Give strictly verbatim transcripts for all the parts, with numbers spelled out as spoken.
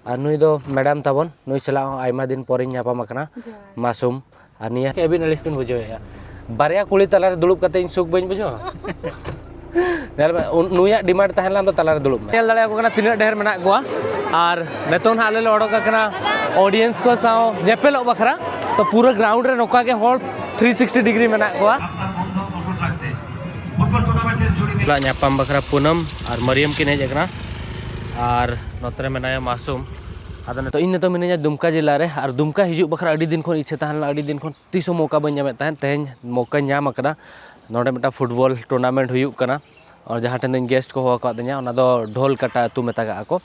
ᱟᱨ ᱱᱩᱭ ᱫᱚ ᱢᱮᱰᱟᱢ ᱛᱟᱵᱚᱱ, ᱱᱩᱭ ᱥᱟᱞᱟᱜ ᱦᱚᱸ ᱟᱭᱢᱟ ᱫᱤᱱ ᱯᱚᱨᱮᱧ ᱧᱟᱯᱟᱢ ᱟᱠᱟᱱᱟ᱾ ᱡᱚᱦᱟᱨ᱾ ᱢᱟᱥᱩᱢ᱾ ᱟᱨ ᱱᱤᱭᱟᱹ ᱟᱹᱵᱤᱱ ᱟᱹᱞᱤᱧ ᱵᱤᱱ ᱵᱩᱡᱷᱟᱹᱣᱮᱫᱼᱟ, ᱵᱟᱨᱭᱟ ᱠᱩᱲᱤ ᱛᱟᱞᱟᱨᱮ ᱫᱩᱲᱩᱵ ᱠᱟᱛᱮ ᱤᱧ ᱥᱩᱠ ᱵᱟᱹᱧ ᱵᱩᱡᱷᱟᱹᱣᱟ? ᱧᱮᱞ ᱢᱮ, ᱩᱱ- ᱱᱩᱭᱟᱜ ᱰᱤᱢᱟᱱᱰ ᱛᱟᱦᱮᱸ ᱞᱮᱱᱟ, ᱟᱢ ᱫᱚ ᱛᱟᱞᱟᱨᱮ ᱫᱩᱲᱩᱵ ᱢᱮ᱾ ᱧᱮᱞ ᱫᱟᱲᱮᱭᱟᱠᱚ ᱠᱟᱱᱟ ᱛᱤᱱᱟᱹᱜ ᱰᱷᱮᱨ ᱢᱮᱱᱟᱜ ᱠᱚᱣᱟ᱾ ᱟᱨ ᱱᱤᱛᱚᱝ ᱱᱟᱦᱟᱜ ᱟᱞᱮ ᱞᱮ ᱚᱰᱚᱠ ᱟᱠᱟᱱᱟ ᱚᱰᱤᱭᱮᱱᱥ ᱠᱚ ᱥᱟᱶ ᱧᱮᱯᱮᱞᱚᱜ ᱵᱟᱠᱷᱨᱟ᱾ ᱛᱚ ᱯᱩᱨᱟᱹ ᱜᱨᱟᱣᱩᱱᱰ ᱨᱮ ᱱᱚᱝᱠᱟ ᱜᱮ ᱦᱚᱲ ᱛᱷᱨᱤ ᱥᱤᱠᱥᱴᱤ ᱰᱤᱜᱽᱨᱤ ᱢᱮᱱᱟᱜ ᱠᱚᱣᱟ᱾ ᱧᱟᱯᱟᱢ ᱵᱟᱠᱷᱨᱟ ᱯᱩᱱᱟᱢ ᱟᱨ ᱢᱟᱨᱤᱭᱟᱢ ᱠᱤᱱ ᱦᱮᱡ ᱟᱠᱟᱱᱟ, ᱟᱨ ᱱᱚᱛᱮ ᱨᱮ ᱢᱮᱱᱟᱭᱟ ᱢᱟᱥᱩᱢ᱾ ᱟᱫᱚ ᱱᱤᱛᱚᱜ ᱤᱧ ᱱᱤᱛᱚᱜ ᱢᱤᱱᱟᱹᱧᱟ ᱫᱩᱢᱠᱟ ᱡᱮᱞᱟ ᱨᱮ, ᱟᱨ ᱫᱩᱢᱠᱟ ᱦᱤᱡᱩᱜ ᱵᱟᱠᱷᱨᱟ ᱟᱹᱰᱤ ᱫᱤᱱ ᱠᱷᱚᱱ ᱤᱪᱪᱷᱟᱹ ᱛᱟᱦᱮᱸ ᱞᱮᱱᱟ, ᱟᱹᱰᱤ ᱫᱤᱱ ᱠᱷᱚᱱ ᱛᱤᱥ ᱦᱚᱸ ᱢᱚᱠᱟ ᱵᱟᱹᱧ ᱧᱟᱢᱮᱫ ᱛᱟᱦᱮᱸᱫ᱾ ᱛᱮᱦᱮᱧ ᱢᱚᱠᱟᱧ ᱧᱟᱢ ᱟᱠᱟᱫᱟ᱾ ᱱᱚᱰᱮ ᱢᱤᱫᱴᱟᱝ ᱯᱷᱩᱴᱵᱚᱞ ᱴᱩᱨᱱᱟᱢᱮᱱᱴ ᱦᱩᱭᱩᱜ ᱠᱟᱱᱟ, ᱟᱨ ᱡᱟᱦᱟᱸ ᱴᱷᱮᱱ ᱫᱚᱧ ᱜᱮᱥᱴ ᱠᱚ ᱦᱚᱦᱚ ᱟᱠᱟᱫᱤᱧᱟ, ᱚᱱᱟ ᱫᱚ ᱰᱷᱳᱞ ᱠᱟᱴᱟ ᱟᱹᱛᱩ ᱢᱮᱛᱟᱜᱟᱜᱼᱟ ᱠᱚ᱾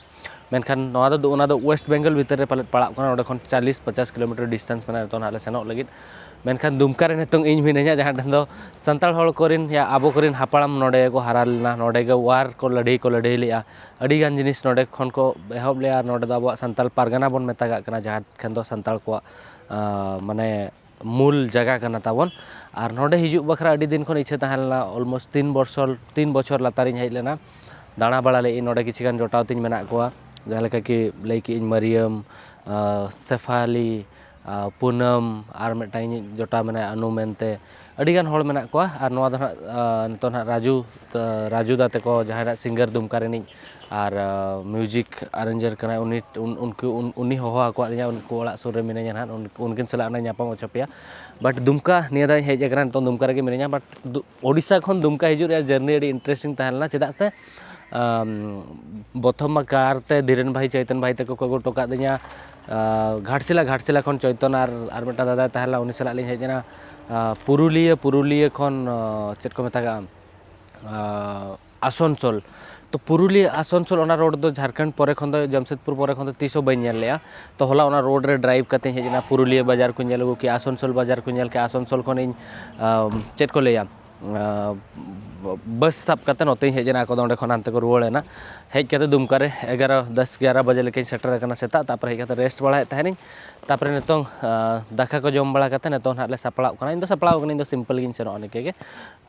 ᱢᱮᱱᱠᱷᱟᱱ ᱱᱚᱣᱟ ᱫᱚ, ᱚᱱᱟ ᱫᱚ ᱳᱭᱮᱥᱴ ᱵᱮᱝᱜᱚᱞ ᱵᱷᱤᱛᱤᱨ ᱨᱮ ᱯᱟᱞᱮᱫ ᱯᱟᱲᱟᱜ ᱠᱟᱱᱟ᱾ ᱚᱸᱰᱮ ᱠᱷᱚᱱ ᱪᱟᱞᱤᱥ ᱯᱚᱪᱟᱥ ᱠᱤᱞᱳᱢᱤᱴᱟᱨ ᱰᱤᱥᱴᱮᱱᱥ ᱢᱮᱱᱟᱜᱼᱟ ᱱᱤᱛᱚᱜ ᱱᱟᱦᱟᱜ ᱞᱮ ᱥᱮᱱᱚᱜ ᱞᱟᱹᱜᱤᱫ᱾ ᱢᱮᱱᱠᱷᱟᱱ ᱫᱩᱢᱠᱟ ᱨᱮ ᱱᱤᱛᱚᱝ ᱤᱧ ᱢᱤᱱᱟᱹᱧᱟ, ᱡᱟᱦᱟᱸ ᱴᱷᱮᱱ ᱫᱚ ᱥᱟᱱᱛᱟᱲ ᱦᱚᱲ ᱠᱚᱨᱮᱱ ᱭᱟ ᱟᱵᱚ ᱠᱚᱨᱮᱱ ᱦᱟᱯᱲᱟᱢ ᱱᱚᱰᱮ ᱠᱚ ᱦᱟᱨᱟ ᱞᱮᱱᱟ, ᱱᱚᱰᱮ ᱜᱮ ᱣᱟᱨ ᱠᱚ ᱞᱟᱹᱲᱦᱟᱹᱭ ᱠᱚ ᱞᱟᱹᱲᱦᱟᱹᱭ ᱞᱮᱜᱼᱟ᱾ ᱟᱹᱰᱤ ᱜᱟᱱ ᱡᱤᱱᱤᱥ ᱱᱚᱰᱮ ᱠᱷᱚᱱ ᱠᱚ ᱮᱦᱚᱵ ᱞᱮᱜᱼᱟ, ᱟᱨ ᱱᱚᱰᱮ ᱫᱚ ᱟᱵᱚᱣᱟᱜ ᱥᱟᱱᱛᱟᱲ ᱯᱟᱨᱜᱟᱱᱟ ᱵᱚᱱ ᱢᱮᱛᱟᱜᱟᱜ ᱠᱟᱱᱟ, ᱡᱟᱦᱟᱸ ᱴᱷᱮᱱ ᱫᱚ ᱥᱟᱱᱛᱟᱲ ᱠᱚᱣᱟᱜ, ᱟᱸ, ᱢᱟᱱᱮ ᱢᱩᱞ ᱡᱟᱭᱜᱟ ᱠᱟᱱᱟ ᱛᱟᱵᱚᱱ᱾ ᱟᱨ ᱱᱚᱰᱮ ᱦᱤᱡᱩᱜ ᱵᱟᱠᱷᱨᱟ ᱟᱹᱰᱤ ᱫᱤᱱ ᱠᱷᱚᱱ ᱤᱪᱪᱷᱟᱹ ᱛᱟᱦᱮᱸ ᱞᱮᱱᱟ, ᱚᱞᱢᱳᱥᱴ ᱛᱤᱱ ᱵᱚᱪᱷᱚᱨ, ᱛᱤᱱ ᱵᱚᱪᱷᱚᱨ ᱞᱟᱛᱟᱨᱤᱧ ᱦᱮᱡ ᱞᱮᱱᱟ, ᱫᱟᱬᱟ ᱵᱟᱲᱟ ᱞᱮᱫ ᱟᱹᱧ᱾ ᱱᱚᱰᱮ ᱠᱤᱪᱷᱩ ᱜᱟᱱ ᱡᱚᱴᱟᱣ ᱛᱤᱧ ᱢᱮᱱᱟᱜ ᱠᱚᱣᱟ, ᱡᱟᱦᱟᱸ ᱞᱮᱠᱟ ᱠᱤ ᱞᱟᱹᱭ ᱠᱮᱫ ᱟᱹᱧ ᱢᱟᱨᱤᱭᱟᱢ, ᱟᱸ, ᱥᱮᱯᱷᱟᱞᱤ, ᱟᱸ, ᱯᱩᱱᱟᱹᱢ, ᱟᱨ ᱢᱤᱫᱴᱟᱝ ᱤᱧᱤᱡ ᱡᱚᱴᱟᱣ ᱢᱮᱱᱟᱭᱟ ᱟᱱᱩ ᱢᱮᱱᱛᱮ, ᱟᱹᱰᱤ ᱜᱟᱱ ᱦᱚᱲ ᱢᱮᱱᱟᱜ ᱠᱚᱣᱟ᱾ ᱟᱨ ᱱᱚᱣᱟ ᱫᱚ ᱱᱟᱦᱟᱜ, ᱟᱸ, ᱱᱤᱛᱚᱜ ᱱᱟᱦᱟᱜ ᱨᱟᱡᱩ, ᱟᱸ, ᱨᱟᱡᱩ ᱫᱟ ᱛᱟᱠᱚ ᱡᱟᱦᱟᱸᱭ ᱱᱟᱦᱟᱜ ᱥᱤᱝᱜᱟᱨ ᱫᱩᱢᱠᱟ ᱨᱤᱱᱤᱡ ᱟᱨ, ᱟᱸ, ᱢᱤᱣᱡᱤᱠ ᱟᱨᱮᱧᱡᱟᱨ ᱠᱟᱱᱟᱭ, ᱩᱱᱤ, ᱩᱱ-, ᱩᱱᱠᱩ, ᱩᱱ-, ᱩᱱᱤ ᱦᱚᱦᱚ ᱟᱠᱟᱫ ᱞᱤᱧᱟ, ᱩᱱᱠᱩ ᱚᱲᱟᱜ ᱥᱩᱨ ᱨᱮ ᱢᱤᱱᱟᱹᱧᱟ ᱱᱟᱦᱟᱜ, ᱩᱱ-, ᱩᱱᱠᱤᱱ ᱥᱟᱞᱟᱜ ᱚᱱᱟ ᱧᱟᱯᱟᱢ ᱦᱚᱪᱚ ᱯᱮᱭᱟ᱾ But ᱫᱩᱢᱠᱟ ᱱᱤᱭᱟᱹ ᱫᱷᱟᱣ ᱤᱧ ᱦᱮᱡ ᱟᱠᱟᱱᱟ, ᱱᱤᱛᱚᱝ ᱫᱩᱢᱠᱟ ᱨᱮᱜᱮ ᱢᱤᱱᱟᱹᱧᱟ, but ᱫᱩ-, ᱳᱰᱤᱥᱟ ᱠᱷᱚᱱ ᱫᱩᱢᱠᱟ ᱦᱤᱡᱩᱜ ᱨᱮᱭᱟᱜ ᱡᱟᱨᱱᱤ ᱟᱹᱰᱤ ᱤᱱᱴᱟᱨᱮᱥᱴᱤᱝ ᱛᱟᱦᱮᱸ ᱞᱮᱱᱟ, ᱪᱮᱫᱟᱜ ᱥᱮ, ᱟᱢ, ᱯᱨᱚᱛᱷᱚᱢ ᱢᱟ ᱠᱟᱨ ᱛᱮ ᱫᱷᱤᱨᱮᱱ ᱵᱷᱟᱭ, ᱪᱳᱭᱛᱚᱱ ᱵᱷᱟᱭ ᱛᱟᱠᱚ ᱠᱚ ᱟᱹᱜᱩ ᱦᱚᱴᱚ ᱠᱟᱫ ᱞᱤᱧᱟ, ᱟ, ᱜᱷᱟᱴᱥᱤᱞᱟ, ᱜᱷᱟᱴᱥᱤᱞᱟ ᱠᱷᱚᱱ ᱪᱳᱭᱛᱚᱱ ᱟᱨ, ᱟᱨ ᱢᱤᱫᱴᱟᱝ ᱫᱟᱫᱟᱭ ᱛᱟᱦᱮᱸ ᱞᱮᱱᱟ, ᱩᱱᱤ ᱥᱟᱞᱟᱜ ᱞᱤᱧ ᱦᱮᱡ ᱮᱱᱟ, ᱟ, ᱯᱩᱨᱩᱞᱤᱭᱟᱹ, ᱯᱩᱨᱩᱞᱤᱭᱟᱹ ᱠᱷᱚᱱ, ᱟ, ᱪᱮᱫ ᱠᱚ ᱢᱮᱛᱟᱜᱟᱜᱼᱟ, ᱟ, ᱟᱥᱚᱱᱥᱳᱞ᱾ ᱛᱚ ᱯᱩᱨᱩᱞᱤᱭᱟᱹ ᱟᱥᱚᱱᱥᱳᱞ ᱚᱱᱟ ᱨᱳᱰ ᱫᱚ ᱡᱷᱟᱲᱠᱷᱚᱸᱰ ᱯᱚᱨᱮ ᱠᱷᱚᱱ ᱫᱚ, ᱡᱟᱢᱥᱮᱫᱽᱯᱩᱨ ᱯᱚᱨᱮ ᱠᱷᱚᱱ ᱫᱚ ᱛᱤᱥ ᱦᱚᱸ ᱵᱟᱹᱧ ᱧᱮᱞ ᱞᱮᱜᱼᱟ᱾ ᱛᱚ ᱦᱚᱞᱟ ᱚᱱᱟ ᱨᱳᱰ ᱨᱮ ᱰᱨᱟᱭᱤᱵᱷ ᱠᱟᱛᱮᱧ ᱦᱮᱡ ᱮᱱᱟ, ᱯᱩᱨᱩᱞᱤᱭᱟᱹ ᱵᱟᱡᱟᱨ ᱠᱚᱧ ᱧᱮᱞ ᱟᱹᱜᱩ ᱠᱮᱜᱼᱟ, ᱟᱥᱚᱱᱥᱳᱞ ᱵᱟᱡᱟᱨ ᱠᱚᱧ ᱧᱮᱞ ᱠᱮᱜᱼᱟ, ᱟᱥᱚᱱᱥᱳᱞ ᱠᱷᱚᱱ ᱤᱧ, ᱟᱢ, ᱪᱮᱫ ᱠᱚ ᱞᱟᱹᱭᱟ, ᱟᱢ, ᱵᱟᱥ ᱥᱟᱵ ᱠᱟᱛᱮ ᱱᱚᱛᱮᱧ ᱦᱮᱡ ᱮᱱᱟ, ᱟᱠᱚ ᱫᱚ ᱚᱸᱰᱮ ᱠᱷᱚᱱ ᱦᱟᱱᱛᱮ ᱠᱚ ᱨᱩᱣᱟᱹᱲ ᱮᱱᱟ᱾ ᱦᱮᱡ ᱠᱟᱛᱮ ᱫᱩᱢᱠᱟ ᱨᱮ ᱮᱜᱟᱨᱚ ᱫᱚᱥ ᱮᱜᱟᱨᱚ ᱵᱟᱡᱮ ᱞᱮᱠᱟᱧ ᱥᱮᱴᱮᱨ ᱟᱠᱟᱱᱟ ᱥᱮᱛᱟᱜ᱾ ᱛᱟᱨᱯᱚᱨᱮ ᱦᱮᱡ ᱠᱟᱛᱮ ᱨᱮᱥᱴ ᱵᱟᱲᱟᱭᱮᱫ ᱛᱟᱦᱮᱱᱤᱧ᱾ ᱛᱟᱨᱯᱚᱨᱮ ᱱᱤᱛᱚᱝ ᱟᱸ, ᱫᱟᱠᱟ ᱠᱚ ᱡᱚᱢ ᱵᱟᱲᱟ ᱠᱟᱛᱮ ᱱᱤᱛᱚᱝ ᱱᱟᱦᱟᱜ ᱞᱮ ᱥᱟᱯᱲᱟᱜ ᱠᱟᱱᱟ᱾ ᱤᱧ ᱫᱚ ᱥᱟᱯᱲᱟᱣ ᱠᱟᱹᱱᱟᱹᱧ, ᱤᱧ ᱫᱚ ᱥᱤᱢᱯᱮᱞ ᱜᱤᱧ ᱥᱮᱱᱚᱜᱼᱟ ᱱᱤᱝᱠᱟᱹ ᱜᱮ᱾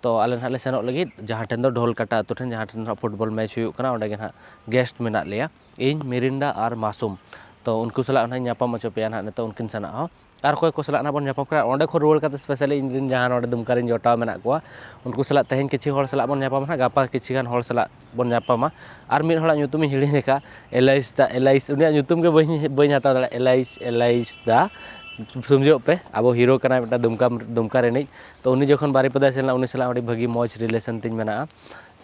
ᱛᱚ ᱟᱞᱮ ᱱᱟᱦᱟᱜ ᱞᱮ ᱥᱮᱱᱚᱜ ᱞᱟᱹᱜᱤᱫ ᱡᱟᱦᱟᱸ ᱴᱷᱮᱱ ᱫᱚ ᱰᱷᱳᱞ ᱠᱟᱴᱟ ᱟᱹᱛᱩ ᱴᱷᱮᱱ, ᱡᱟᱦᱟᱸ ᱴᱷᱮᱱ ᱱᱟᱦᱟᱜ ᱯᱷᱩᱴᱵᱚᱞ ᱢᱮᱪ ᱦᱩᱭᱩᱜ ᱠᱟᱱᱟ, ᱚᱸᱰᱮ ᱜᱮ ᱱᱟᱦᱟᱜ ᱜᱮᱥᱴ ᱢᱮᱱᱟᱜ ᱞᱮᱭᱟ᱾ ᱤᱧ, ᱢᱤᱨᱤᱱᱰᱟ ᱟᱨ ᱢᱟᱥᱩᱢ᱾ ᱛᱚ ᱩᱱᱠᱩ ᱥᱟᱞᱟᱜ ᱱᱟᱦᱟᱜ ᱤᱧ ᱧᱟᱯᱟᱢ ᱦᱚᱪᱚ ᱯᱮᱭᱟ ᱱᱟᱦᱟᱜ ᱱᱤᱛᱚᱜ ᱩᱱᱠᱤᱱ ᱥᱟᱞᱟᱜ ᱦᱚᱸ᱾ ᱟᱨ ᱚᱠᱚᱭ ᱠᱚ ᱥᱟᱞᱟᱜ ᱱᱟᱦᱟᱜ ᱵᱚᱱ ᱧᱟᱯᱟᱢ ᱠᱟᱱᱟ, ᱚᱸᱰᱮ ᱠᱷᱚᱱ ᱨᱩᱣᱟᱹᱲ ᱠᱟᱛᱮ ᱥᱯᱮᱥᱟᱞᱤ ᱤᱧ ᱨᱮᱱ ᱡᱟᱦᱟᱸ ᱱᱚᱰᱮ ᱫᱩᱢᱠᱟ ᱨᱮᱱ ᱡᱚᱴᱟᱣ ᱢᱮᱱᱟᱜ ᱠᱚᱣᱟ, ᱩᱱᱠᱩ ᱥᱟᱞᱟᱜ ᱛᱮᱦᱮᱧ ᱠᱤᱪᱷᱩ ᱦᱚᱲ ᱥᱟᱞᱟᱜ ᱵᱚᱱ ᱧᱟᱯᱟᱢᱟ ᱱᱟᱦᱟᱜ, ᱜᱟᱯᱟ ᱠᱤᱪᱷᱩ ᱜᱟᱱ ᱦᱚᱲ ᱥᱟᱞᱟᱜ ᱵᱚᱱ ᱧᱟᱯᱟᱢᱟ᱾ ᱟᱨ ᱢᱤᱫ ᱦᱚᱲᱟᱜ ᱧᱩᱛᱩᱢ ᱤᱧ ᱦᱤᱲᱤᱧ ᱟᱠᱟᱫᱼᱟ, ᱮᱞᱟᱭᱤᱥ ᱫᱟ, ᱮᱞᱟᱭᱤᱥ, ᱩᱱᱤᱭᱟᱜ ᱧᱩᱛᱩᱢ ᱜᱮ ᱵᱟᱹᱧ, ᱵᱟᱹᱧ ᱦᱟᱛᱟᱣ ᱫᱟᱲᱮᱭᱟᱜᱼᱟ, ᱮᱞᱟᱭᱤᱥ, ᱮᱞᱟᱭᱤᱥ ᱫᱟ᱾ ᱥᱩᱢᱡᱷᱚᱜ ᱯᱮ, ᱟᱵᱚ ᱦᱤᱨᱳ ᱠᱟᱱᱟᱭ ᱢᱤᱫᱴᱟᱝ ᱫᱩᱢᱠᱟ, ᱫᱩᱢᱠᱟ ᱨᱤᱱᱤᱡ᱾ ᱛᱚ ᱩᱱᱤ ᱡᱚᱠᱷᱚᱱ ᱵᱟᱨᱤᱯᱟᱫᱟᱭ ᱥᱮᱱ ᱞᱮᱱᱟ, ᱩᱱᱤ ᱥᱟᱞᱟᱜ ᱟᱹᱰᱤ ᱵᱷᱟᱹᱜᱤ ᱢᱚᱡᱽ ᱨᱤᱞᱮᱥᱚᱱ ᱛᱤᱧ ᱢᱮᱱᱟᱜᱼᱟ᱾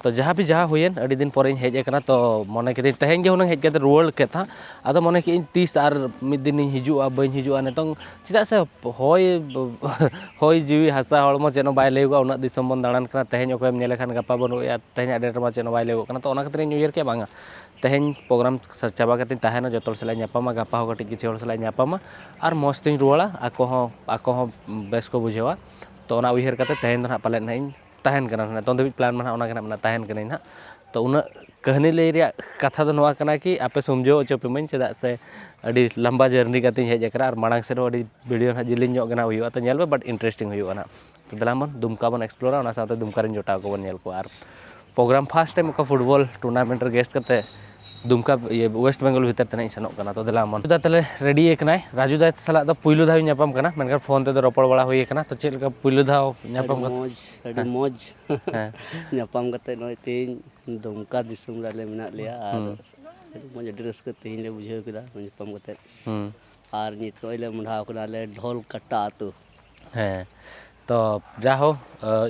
ᱛᱚ ᱡᱟᱦᱟᱸ ᱵᱤ ᱡᱟᱦᱟᱸ ᱦᱩᱭᱮᱱ, ᱟᱹᱰᱤ ᱫᱤᱱ ᱯᱚᱨᱮᱧ ᱦᱮᱡ ᱟᱠᱟᱱᱟ, ᱛᱚ ᱢᱚᱱᱮ ᱠᱤᱫᱟᱹᱧ ᱛᱮᱦᱮᱧ ᱜᱮ ᱦᱩᱱᱟᱹᱝ ᱦᱮᱡ ᱠᱟᱛᱮ ᱨᱩᱣᱟᱹᱲ ᱠᱮᱫ ᱦᱟᱸᱜ᱾ ᱟᱫᱚ ᱢᱚᱱᱮ ᱠᱮᱫᱟᱹᱧ ᱛᱤᱥ ᱟᱨ ᱢᱤᱫ ᱫᱤᱱᱤᱧ ᱦᱤᱡᱩᱜᱼᱟ, ᱵᱟᱹᱧ ᱦᱤᱡᱩᱜᱼᱟ ᱱᱤᱛᱚᱝ, ᱪᱮᱫᱟᱜ ᱥᱮ ᱦᱚᱭ, ᱦᱚᱭ ᱡᱤᱣᱤ ᱦᱟᱥᱟ ᱦᱚᱲᱢᱚ ᱪᱮᱫ ᱦᱚᱸ ᱵᱟᱭ ᱞᱟᱹᱭᱚᱜᱼᱟ᱾ ᱩᱱᱟᱹᱜ ᱫᱤᱥᱚᱢ ᱵᱚᱱ ᱫᱟᱬᱟᱱ ᱠᱟᱱᱟ, ᱛᱮᱦᱮᱧ ᱚᱠᱚᱭᱮᱢ ᱧᱮᱞᱮ ᱠᱷᱟᱱ ᱜᱟᱯᱟ ᱵᱟᱹᱱᱩᱜ ᱮᱭᱟ, ᱛᱮᱦᱮᱧᱟᱜ ᱰᱮᱴ ᱨᱮᱢᱟ ᱪᱮᱫ ᱦᱚᱸ ᱵᱟᱭ ᱞᱟᱹᱭᱚᱜ ᱠᱟᱱᱟ᱾ ᱛᱚ ᱚᱱᱟ ᱠᱷᱟᱹᱛᱤᱨ ᱤᱧ ᱩᱭᱦᱟᱹᱨ ᱠᱮᱫᱼᱟ ᱵᱟᱝᱟ, ᱛᱮᱦᱮᱧ ᱯᱨᱳᱜᱨᱟᱢ ᱪᱟᱵᱟ ᱠᱟᱛᱮᱧ ᱛᱟᱦᱮᱱᱟ, ᱡᱚᱛᱚ ᱦᱚᱲ ᱥᱟᱞᱟᱜ ᱤᱧ ᱧᱟᱯᱟᱢᱟ, ᱜᱟᱯᱟ ᱦᱚᱸ ᱠᱟᱹᱴᱤᱡ ᱠᱤᱪᱷᱩ ᱦᱚᱲ ᱥᱟᱞᱟᱜ ᱤᱧ ᱧᱟᱯᱟᱢᱟ ᱟᱨ ᱢᱚᱡᱽ ᱛᱤᱧ ᱨᱩᱣᱟᱹᱲᱟ᱾ ᱟᱠᱚ ᱦᱚᱸ, ᱟᱠᱚ ᱦᱚᱸ ᱵᱮᱥ ᱠᱚ ᱵᱩᱡᱷᱟᱹᱣᱟ᱾ ᱛᱚ ᱚᱱᱟ ᱩᱭᱦᱟᱹᱨ ᱠᱟᱛᱮ ᱛᱮᱦᱮᱧ ᱫᱚ ᱱᱟᱦᱟᱜ ᱯᱟᱞᱮᱫ ᱱᱟᱦᱟᱜ ᱤᱧ ᱛᱟᱦᱮᱱ ᱠᱟᱱᱟ᱾ ᱱᱤᱛᱚᱝ ᱫᱷᱟᱹᱵᱤᱡ ᱯᱞᱟᱱ ᱢᱟ ᱱᱟᱦᱟᱜ ᱚᱱᱟ ᱜᱮ ᱱᱟᱦᱟᱜ ᱢᱮᱱᱟᱜᱼᱟ, ᱛᱟᱦᱮᱱ ᱠᱟᱹᱱᱟᱹᱧ ᱱᱟᱦᱟᱜ᱾ ᱛᱚ ᱩᱱᱟᱹᱜ ᱠᱟᱹᱦᱱᱤ ᱞᱟᱹᱭ ᱨᱮᱭᱟᱜ ᱠᱟᱛᱷᱟ ᱫᱚ ᱱᱚᱣᱟ ᱠᱟᱱᱟ ᱠᱤ ᱟᱯᱮ ᱥᱩᱢᱡᱷᱟᱹᱣ ᱦᱚᱪᱚ ᱯᱮ ᱢᱟᱹᱧ, ᱪᱮᱫᱟᱜ ᱥᱮ ᱟᱹᱰᱤ ᱞᱟᱢᱵᱟ ᱡᱟᱨᱱᱤ ᱠᱟᱛᱮᱧ ᱦᱮᱡ ᱟᱠᱟᱱᱟ ᱟᱨ ᱢᱟᱲᱟᱝ ᱥᱮᱫ ᱦᱚᱸ ᱟᱹᱰᱤ ᱵᱷᱤᱰᱤᱭᱳ ᱱᱟᱦᱟᱜ ᱡᱮᱞᱮᱧ ᱧᱚᱜ ᱜᱮ ᱱᱟᱦᱟᱜ ᱦᱩᱭᱩᱜᱼᱟ᱾ ᱛᱚ ᱧᱮᱞ ᱯᱮ, ᱵᱟᱴ ᱤᱱᱴᱟᱨᱮᱥᱴᱤᱝ ᱦᱩᱭᱩᱜᱼᱟ ᱱᱟᱦᱟᱜ᱾ ᱛᱚ ᱫᱮᱞᱟ ᱵᱚᱱ ᱫᱩᱢᱠᱟ ᱵᱚᱱ ᱮᱠᱥᱯᱞᱳᱨᱟ, ᱚᱱᱟ ᱥᱟᱶᱛᱮ ᱫᱩᱢᱠᱟ ᱨᱮᱱ ᱡᱚᱴᱟᱣ ᱠᱚᱵᱚᱱ ᱧᱮᱞ ᱠᱚᱣᱟ᱾ ᱟᱨ ᱯᱨᱳᱜᱨᱟᱢ ᱯᱷᱟᱥᱴ ᱴᱟᱭᱤᱢ ᱚᱠᱟ ᱯᱷᱩᱴᱵᱚᱞ ᱴᱩᱨᱱᱟᱢᱮᱱᱴ ᱨᱮ ᱜᱮᱥᱴ ᱠᱟᱛᱮ ᱫᱩᱢᱠᱟ, ᱤᱭᱟᱹ, ᱳᱭᱮᱥᱴ ᱵᱮᱝᱜᱚᱞ ᱵᱷᱤᱛᱤᱨ ᱛᱮ ᱱᱟᱦᱟᱜ ᱤᱧ ᱥᱮᱱᱚᱜ ᱠᱟᱱᱟ᱾ ᱛᱚ ᱫᱮᱞᱟ ᱢᱚᱱ ᱫᱟ ᱛᱟᱦᱞᱮ ᱨᱮᱰᱤ ᱟᱠᱟᱱᱟᱭ᱾ ᱨᱟᱡᱩ ᱫᱟ ᱥᱟᱞᱟᱜ ᱫᱚ ᱯᱩᱭᱞᱩ ᱫᱷᱟᱣ ᱤᱧ ᱧᱟᱯᱟᱢ ᱠᱟᱱᱟ, ᱢᱮᱱᱠᱷᱟᱱ ᱯᱷᱳᱱ ᱛᱮᱫᱚ ᱨᱚᱯᱚᱲ ᱵᱟᱲᱟ ᱦᱩᱭ ᱟᱠᱟᱱᱟ᱾ ᱛᱚ ᱪᱮᱫ ᱞᱮᱠᱟ ᱯᱩᱭᱞᱩ ᱫᱷᱟᱣ ᱧᱟᱯᱟᱢ ᱟᱹᱰᱤ ᱠᱟᱛᱮ? ᱢᱚᱡᱽ, ᱟᱹᱰᱤ ᱦᱮᱸ᱾ ᱢᱚᱡᱽ᱾ ᱦᱮᱸ᱾ ᱧᱟᱯᱟᱢ ᱠᱟᱛᱮ ᱱᱚᱜᱼᱚᱭ ᱛᱮᱦᱮᱧ ᱫᱩᱢᱠᱟ ᱫᱤᱥᱚᱢ ᱨᱮ ᱟᱞᱮ ᱢᱮᱱᱟᱜ ᱞᱮᱭᱟ ᱟᱨ ᱦᱩᱸ᱾ ᱟᱹᱰᱤ ᱢᱚᱡᱽ, ᱟᱹᱰᱤ ᱨᱟᱹᱥᱠᱟᱹ ᱛᱮᱦᱮᱧ ᱞᱮ ᱵᱩᱡᱷᱟᱹᱣ ᱠᱮᱫᱟ ᱧᱟᱯᱟᱢ ᱠᱟᱛᱮ᱾ ᱦᱩᱸ᱾ ᱟᱨ ᱱᱤᱛᱚᱜ ᱞᱮ ᱢᱚᱦᱰᱟᱣ ᱠᱟᱱᱟ ᱟᱞᱮ ᱰᱷᱚᱞ ᱠᱟᱴᱟ ᱟᱹᱛᱩ᱾ ᱦᱮᱸ, ᱛᱚ ᱡᱟᱦᱳ,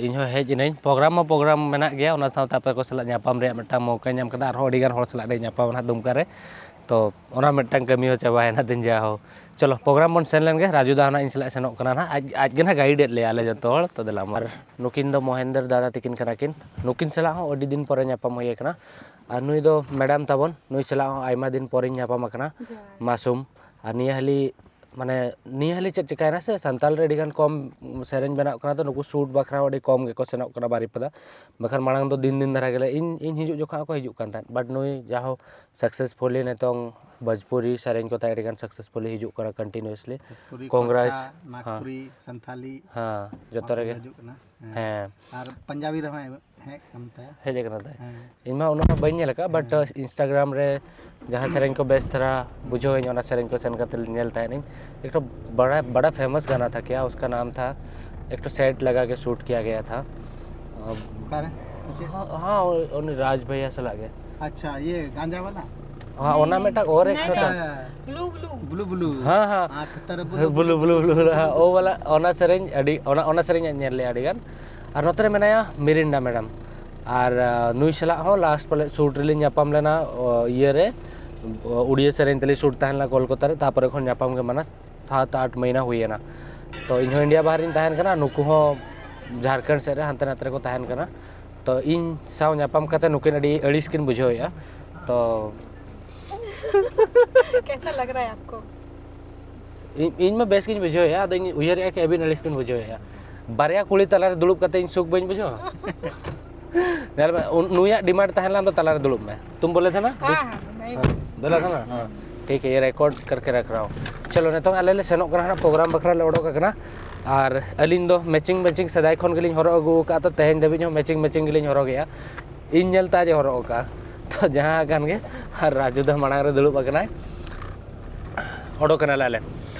ᱤᱧ ᱦᱚᱸ ᱦᱮᱡ ᱮᱱᱟᱹᱧ᱾ ᱯᱨᱳᱜᱨᱟᱢ ᱢᱟ ᱯᱨᱳᱜᱨᱟᱢ ᱢᱮᱱᱟᱜ ᱜᱮᱭᱟ, ᱚᱱᱟ ᱥᱟᱶᱛᱮ ᱟᱯᱮ ᱠᱚ ᱥᱟᱞᱟᱜ ᱧᱟᱯᱟᱢ ᱨᱮᱭᱟᱜ ᱢᱤᱫᱴᱟᱝ ᱢᱚᱣᱠᱟᱧ ᱧᱟᱢ ᱠᱮᱫᱟ, ᱟᱨᱦᱚᱸ ᱟᱹᱰᱤ ᱜᱟᱱ ᱦᱚᱲ ᱥᱟᱞᱟᱜ ᱞᱮ ᱧᱟᱯᱟᱢᱟ ᱱᱟᱦᱟᱜ ᱫᱩᱢᱠᱟ ᱨᱮ᱾ ᱛᱚ ᱚᱱᱟ ᱢᱤᱫᱴᱟᱝ ᱠᱟᱹᱢᱤ ᱦᱚᱸ ᱪᱟᱵᱟᱭᱮᱱᱟ ᱛᱤᱧ᱾ ᱡᱟᱦᱳ, ᱪᱚᱞᱚ ᱯᱨᱳᱜᱨᱟᱢ ᱵᱚᱱ ᱥᱮᱱ ᱞᱮᱱ ᱜᱮ, ᱨᱟᱡᱩ ᱫᱟ ᱦᱚᱸ ᱱᱟᱦᱟᱜ ᱤᱧ ᱥᱟᱞᱟᱜ ᱥᱮᱱᱚᱜ ᱠᱟᱱᱟ ᱱᱟᱦᱟᱜ, ᱟᱡ, ᱟᱡ ᱜᱮ ᱱᱟᱦᱟᱜ ᱜᱟᱭᱤᱰ ᱮᱫ ᱞᱮᱭᱟ ᱟᱞᱮ ᱡᱚᱛᱚ ᱦᱚᱲ᱾ ᱛᱚ ᱫᱮᱞᱟ ᱢᱟ᱾ ᱟᱨ ᱱᱩᱠᱤᱱ ᱫᱚ ᱢᱚᱦᱮᱱᱫᱚᱨ ᱫᱟᱫᱟ ᱛᱟᱹᱠᱤᱱ ᱠᱟᱱᱟ ᱠᱤᱱ, ᱱᱩᱠᱤᱱ ᱥᱟᱞᱟᱜ ᱦᱚᱸ ᱟᱹᱰᱤ ᱫᱤᱱ ᱯᱚᱨᱮ ᱧᱟᱯᱟᱢ ᱦᱩᱭ ᱟᱠᱟᱱᱟ᱾ ᱟᱨ ᱱᱩᱭ ᱫᱚ ᱢᱮᱰᱟᱢ ᱛᱟᱵᱚᱱ, ᱱᱩᱭ ᱥᱟᱞᱟᱜ ᱦᱚᱸ ᱟᱭᱢᱟ ᱫᱤᱱ ᱯᱚᱨᱮᱧ ᱧᱟᱯᱟᱢ ᱟᱠᱟᱱᱟ᱾ ᱡᱚᱦᱟᱨ᱾ ᱢᱟᱥᱩᱢ, ᱟᱨ ᱱᱤᱭᱟᱹ ᱦᱟᱹᱞᱤ ᱢᱟᱱᱮ ᱱᱤᱭᱟᱹ ᱦᱟᱹᱞᱤ ᱪᱮᱫ ᱪᱤᱠᱟᱹᱭᱮᱱᱟ ᱥᱮ, ᱥᱟᱱᱛᱟᱲ ᱨᱮ ᱟᱹᱰᱤ ᱜᱟᱱ ᱠᱚᱢ ᱥᱮᱨᱮᱧ ᱵᱮᱱᱟᱜ ᱠᱟᱱᱟ, ᱛᱚ ᱱᱩᱠᱩ ᱥᱩᱴ ᱵᱟᱠᱷᱨᱟ ᱦᱚᱸ ᱟᱹᱰᱤ ᱠᱚᱢ ᱜᱮᱠᱚ ᱥᱮᱱᱚᱜ ᱠᱟᱱᱟ ᱵᱟᱨᱤᱯᱟᱫᱟ᱾ ᱵᱟᱠᱷᱟᱱ ᱢᱟᱲᱟᱝ ᱫᱚ ᱫᱤᱱ ᱫᱤᱱ ᱫᱷᱟᱨᱟ ᱜᱮᱞᱮ, ᱤᱧ ᱤᱧ ᱦᱤᱡᱩᱜ ᱡᱚᱠᱷᱚᱱ ᱦᱚᱸᱠᱚ ᱦᱤᱡᱩᱜ ᱠᱟᱱ ᱛᱟᱦᱮᱸᱫ, ᱵᱟᱴ ᱱᱩᱭ ᱡᱟᱦᱳ ᱥᱟᱠᱥᱮᱥᱯᱷᱩᱞᱤ ᱱᱤᱛᱚᱝ ᱵᱷᱳᱡᱽᱯᱩᱨᱤ ᱥᱮᱨᱮᱧ ᱠᱚ ᱛᱟᱭ ᱟᱹᱰᱤ ᱜᱟᱱ ᱥᱟᱠᱥᱮᱥᱯᱷᱩᱞᱤ ᱦᱤᱡᱩᱜ ᱠᱟᱱᱟ ᱠᱚᱱᱴᱤᱱᱤᱭᱩᱥᱞᱤ᱾ ᱵᱷᱳᱡᱽᱯᱩᱨᱤ, ᱠᱚᱝᱜᱽᱨᱮᱥ, ᱠᱷᱚᱨᱴᱟ, ᱱᱟᱜᱽᱯᱩᱨᱤ, ᱥᱟᱱᱛᱷᱟᱞᱤ, ᱦᱮᱸ, ᱡᱚᱛᱚ ᱚᱱᱟ ᱨᱮᱜᱮ᱾ ᱦᱤᱡᱩᱜ ᱠᱟᱱᱟ᱾ ᱦᱮᱸ᱾ ᱟᱨ ᱯᱟᱧᱡᱟᱵᱤ ᱨᱮᱦᱚᱸ ᱦᱮᱡ ᱠᱟᱱ ᱛᱟᱭᱟ᱾ ᱦᱮᱡ ᱟᱠᱟᱱᱟ ᱛᱟᱭ᱾ ᱦᱮᱸ᱾ ᱤᱧ ᱢᱟ ᱩᱱᱟᱹᱜ ᱢᱟ ᱵᱟᱹᱧ ᱧᱮᱞ ᱟᱠᱟᱫ, ᱵᱟᱴ ᱤᱱᱥᱴᱟᱜᱨᱟᱢ ᱨᱮ ᱡᱟᱦᱟᱸ ᱥᱮᱨᱮᱧ ᱠᱚ ᱵᱮᱥ ᱫᱷᱟᱨᱟ ᱵᱩᱡᱷᱟᱹᱣᱟᱹᱧ, ᱚᱱᱟ ᱥᱮᱨᱮᱧ ᱠᱚ ᱥᱮᱱ ᱠᱟᱛᱮ ᱧᱮᱞ ᱛᱟᱦᱮᱸᱫ ᱤᱧ᱾ ᱮᱠᱴᱩ ᱵᱟᱲᱟ ᱵᱟᱲᱟ ᱯᱷᱮᱢᱟᱥ ᱜᱟᱱᱟ ᱛᱷᱟ ᱠᱭᱟ, ᱩᱥᱠᱟ ᱱᱟᱢ ᱛᱷᱟ ᱮᱠᱴᱩ ᱥᱮᱴ ᱞᱟᱜᱟ ᱠᱮ ᱥᱩᱴ ᱠᱤᱭᱟ ᱜᱟᱭᱟ ᱛᱷᱟ᱾ ᱚᱠᱟᱨᱮ? ᱪᱮᱫ? ᱦᱟᱸ, ᱩᱱᱤ ᱨᱟᱡᱽ ᱵᱷᱟᱭᱭᱟ ᱥᱟᱞᱟᱜ ᱜᱮ᱾ ᱟᱪᱪᱷᱟ, ᱤᱭᱟᱹ ᱜᱟᱸᱡᱟ ᱵᱟᱞᱟ? ᱦᱟᱸ, ᱚᱱᱟ ᱢᱤᱫᱴᱟᱝ ᱚᱨ ᱮᱠᱴᱷᱟ ᱛᱷᱟ᱾ ᱵᱞᱩ ᱵᱞᱩ᱾ ᱵᱞᱩ ᱵᱞᱩ᱾ ᱦᱟᱸ, ᱦᱟᱸ᱾ ᱟᱨ ᱛᱟᱨ ᱵᱞᱩ ᱵᱞᱩ ᱵᱞᱩ, ᱦᱟᱸ, ᱳ ᱣᱟᱞᱟ, ᱚᱱᱟ ᱥᱮᱨᱮᱧ ᱟᱹᱰᱤ, ᱚᱱᱟ ᱚᱱᱟ ᱥᱮᱨᱮᱧ ᱧᱮᱞ ᱞᱮᱭᱟ ᱟᱹᱰᱤ ᱜᱟᱱ᱾ ᱟᱨ ᱱᱚᱛᱮ ᱨᱮ ᱢᱮᱱᱟᱭᱟ ᱢᱤᱨᱤᱱᱰᱟ ᱢᱮᱰᱟᱢ᱾ ᱟᱨ ᱱᱩᱭ ᱥᱟᱞᱟᱜ ᱦᱚᱸ ᱞᱟᱥᱴ ᱯᱟᱞᱮ ᱥᱩᱴ ᱨᱮᱞᱤᱧ ᱧᱟᱯᱟᱢ ᱞᱮᱱᱟ ᱤᱭᱟᱹ ᱨᱮ, ᱩᱲᱤᱭᱟ ᱥᱮᱨᱮᱧ ᱛᱮᱞᱤᱧ ᱥᱩᱴ ᱛᱟᱦᱮᱸ ᱞᱮᱱᱟ ᱠᱳᱞᱠᱟᱛᱟ ᱨᱮ᱾ ᱛᱟᱨᱯᱚᱨᱮ ᱠᱷᱚᱱ ᱧᱟᱯᱟᱢ ᱜᱮ ᱢᱟᱱᱟ ᱥᱟᱛ ᱟᱴ ᱢᱟᱹᱦᱱᱟᱹ ᱦᱩᱭᱮᱱᱟ᱾ ᱛᱚ ᱤᱧ ᱦᱚᱸ ᱤᱱᱰᱤᱭᱟ ᱵᱟᱦᱨᱮᱧ ᱛᱟᱦᱮᱱ ᱠᱟᱱᱟ, ᱱᱩᱠᱩ ᱦᱚᱸ ᱡᱷᱟᱲᱠᱷᱚᱸᱰ ᱥᱮᱫ ᱨᱮ ᱦᱟᱱᱛᱮ ᱱᱟᱛᱮ ᱨᱮᱠᱚ ᱛᱟᱦᱮᱱ ᱠᱟᱱᱟ᱾ ᱛᱚ ᱤᱧ ᱥᱟᱶ ᱧᱟᱯᱟᱢ ᱠᱟᱛᱮ ᱱᱩᱠᱤᱱ ᱟᱹᱰᱤ ᱟᱹᱲᱤᱥ ᱠᱤᱱ ᱵᱩᱡᱷᱟᱹᱣᱮᱫᱼᱟ᱾ ᱛᱚ कैसा लग रहा है आपको? ᱤᱧ ᱤᱧ ᱢᱟ ᱵᱮᱥ ᱜᱤᱧ ᱵᱩᱡᱷᱟᱹᱣᱮᱫᱼᱟ, ᱟᱫᱚ ᱤᱧ ᱩᱭᱦᱟᱹᱨᱮᱫᱼᱟ ᱠᱤ ᱟᱹᱵᱤᱱ ᱟᱹᱲᱤᱥ ᱵᱤᱱ ᱵᱩᱡᱷᱟᱹᱣᱮᱫᱼᱟ᱾ ᱵᱟᱨᱭᱟ ᱠᱩᱲᱤ ᱛᱟᱞᱟᱨᱮ ᱫᱩᱲᱩᱵ ᱠᱟᱛᱮ ᱤᱧ ᱥᱩᱠ ᱵᱟᱹᱧ ᱵᱩᱡᱷᱟᱹᱣᱟ? ᱧᱮᱞ ᱢᱮ, ᱩᱱ- ᱱᱩᱭᱟᱜ ᱰᱤᱢᱟᱱᱰ ᱛᱟᱦᱮᱸ ᱞᱮᱱᱟ, ᱟᱢ ᱫᱚ ᱛᱟᱞᱟᱨᱮ ᱫᱩᱲᱩᱵ ᱢᱮ᱾ ᱛᱩᱢ ᱵᱚᱞᱮ ᱛᱷᱟ ᱱᱟ? हाँ हाँ मैं ᱵᱚᱞᱮ ᱛᱷᱟ ᱱᱟ? ᱦᱮᱸ᱾ ᱴᱷᱤᱠ ᱦᱮ, ᱨᱮᱠᱚᱨᱰ ᱠᱟᱨᱠᱮ ᱨᱟᱠᱷ ᱨᱟᱦᱟ ᱦᱩᱸ᱾ ᱪᱚᱞᱚ, ᱱᱤᱛᱚᱝ ᱟᱞᱮ ᱞᱮ ᱥᱮᱱᱚᱜ ᱠᱟᱱᱟ ᱦᱟᱸᱜ, ᱯᱨᱳᱜᱨᱟᱢ ᱵᱟᱠᱷᱨᱟ ᱞᱮ ᱚᱰᱚᱠ ᱟᱠᱟᱱᱟ᱾ ᱟᱨ ᱟᱹᱞᱤᱧ ᱫᱚ ᱢᱮᱪᱤᱝ ᱢᱮᱪᱤᱝ ᱥᱮᱫᱟᱭ ᱠᱷᱚᱱ ᱜᱮᱞᱤᱧ ᱦᱚᱨᱚᱜ ᱟᱹᱜᱩ ᱟᱠᱟᱫᱼᱟ, ᱛᱚ ᱛᱮᱦᱮᱧ ᱫᱷᱟᱹᱵᱤᱡ ᱦᱚᱸ ᱢᱮᱪᱤᱝ ᱢᱮᱪᱤᱝ ᱜᱮᱞᱤᱧ ᱦᱚᱨᱚᱜᱮᱜᱼᱟ᱾ ᱤᱧ ᱧᱮᱞ ᱛᱮ ᱟᱡ ᱮ ᱦᱚᱨᱚᱜ ᱟᱠᱟᱫᱼᱟ᱾ ᱛᱚ ᱡᱟᱦᱟᱸ ᱠᱟᱱ ᱜᱮ, ᱟᱨ ᱨᱟᱡᱩ ᱫᱚ ᱢᱟᱲᱟᱝ ᱨᱮ ᱫᱩᱲᱩᱵ ᱟᱠᱟᱱᱟᱭ᱾ ᱚᱰᱚᱠ ᱠᱟᱱᱟᱞᱮ ᱟᱞᱮ᱾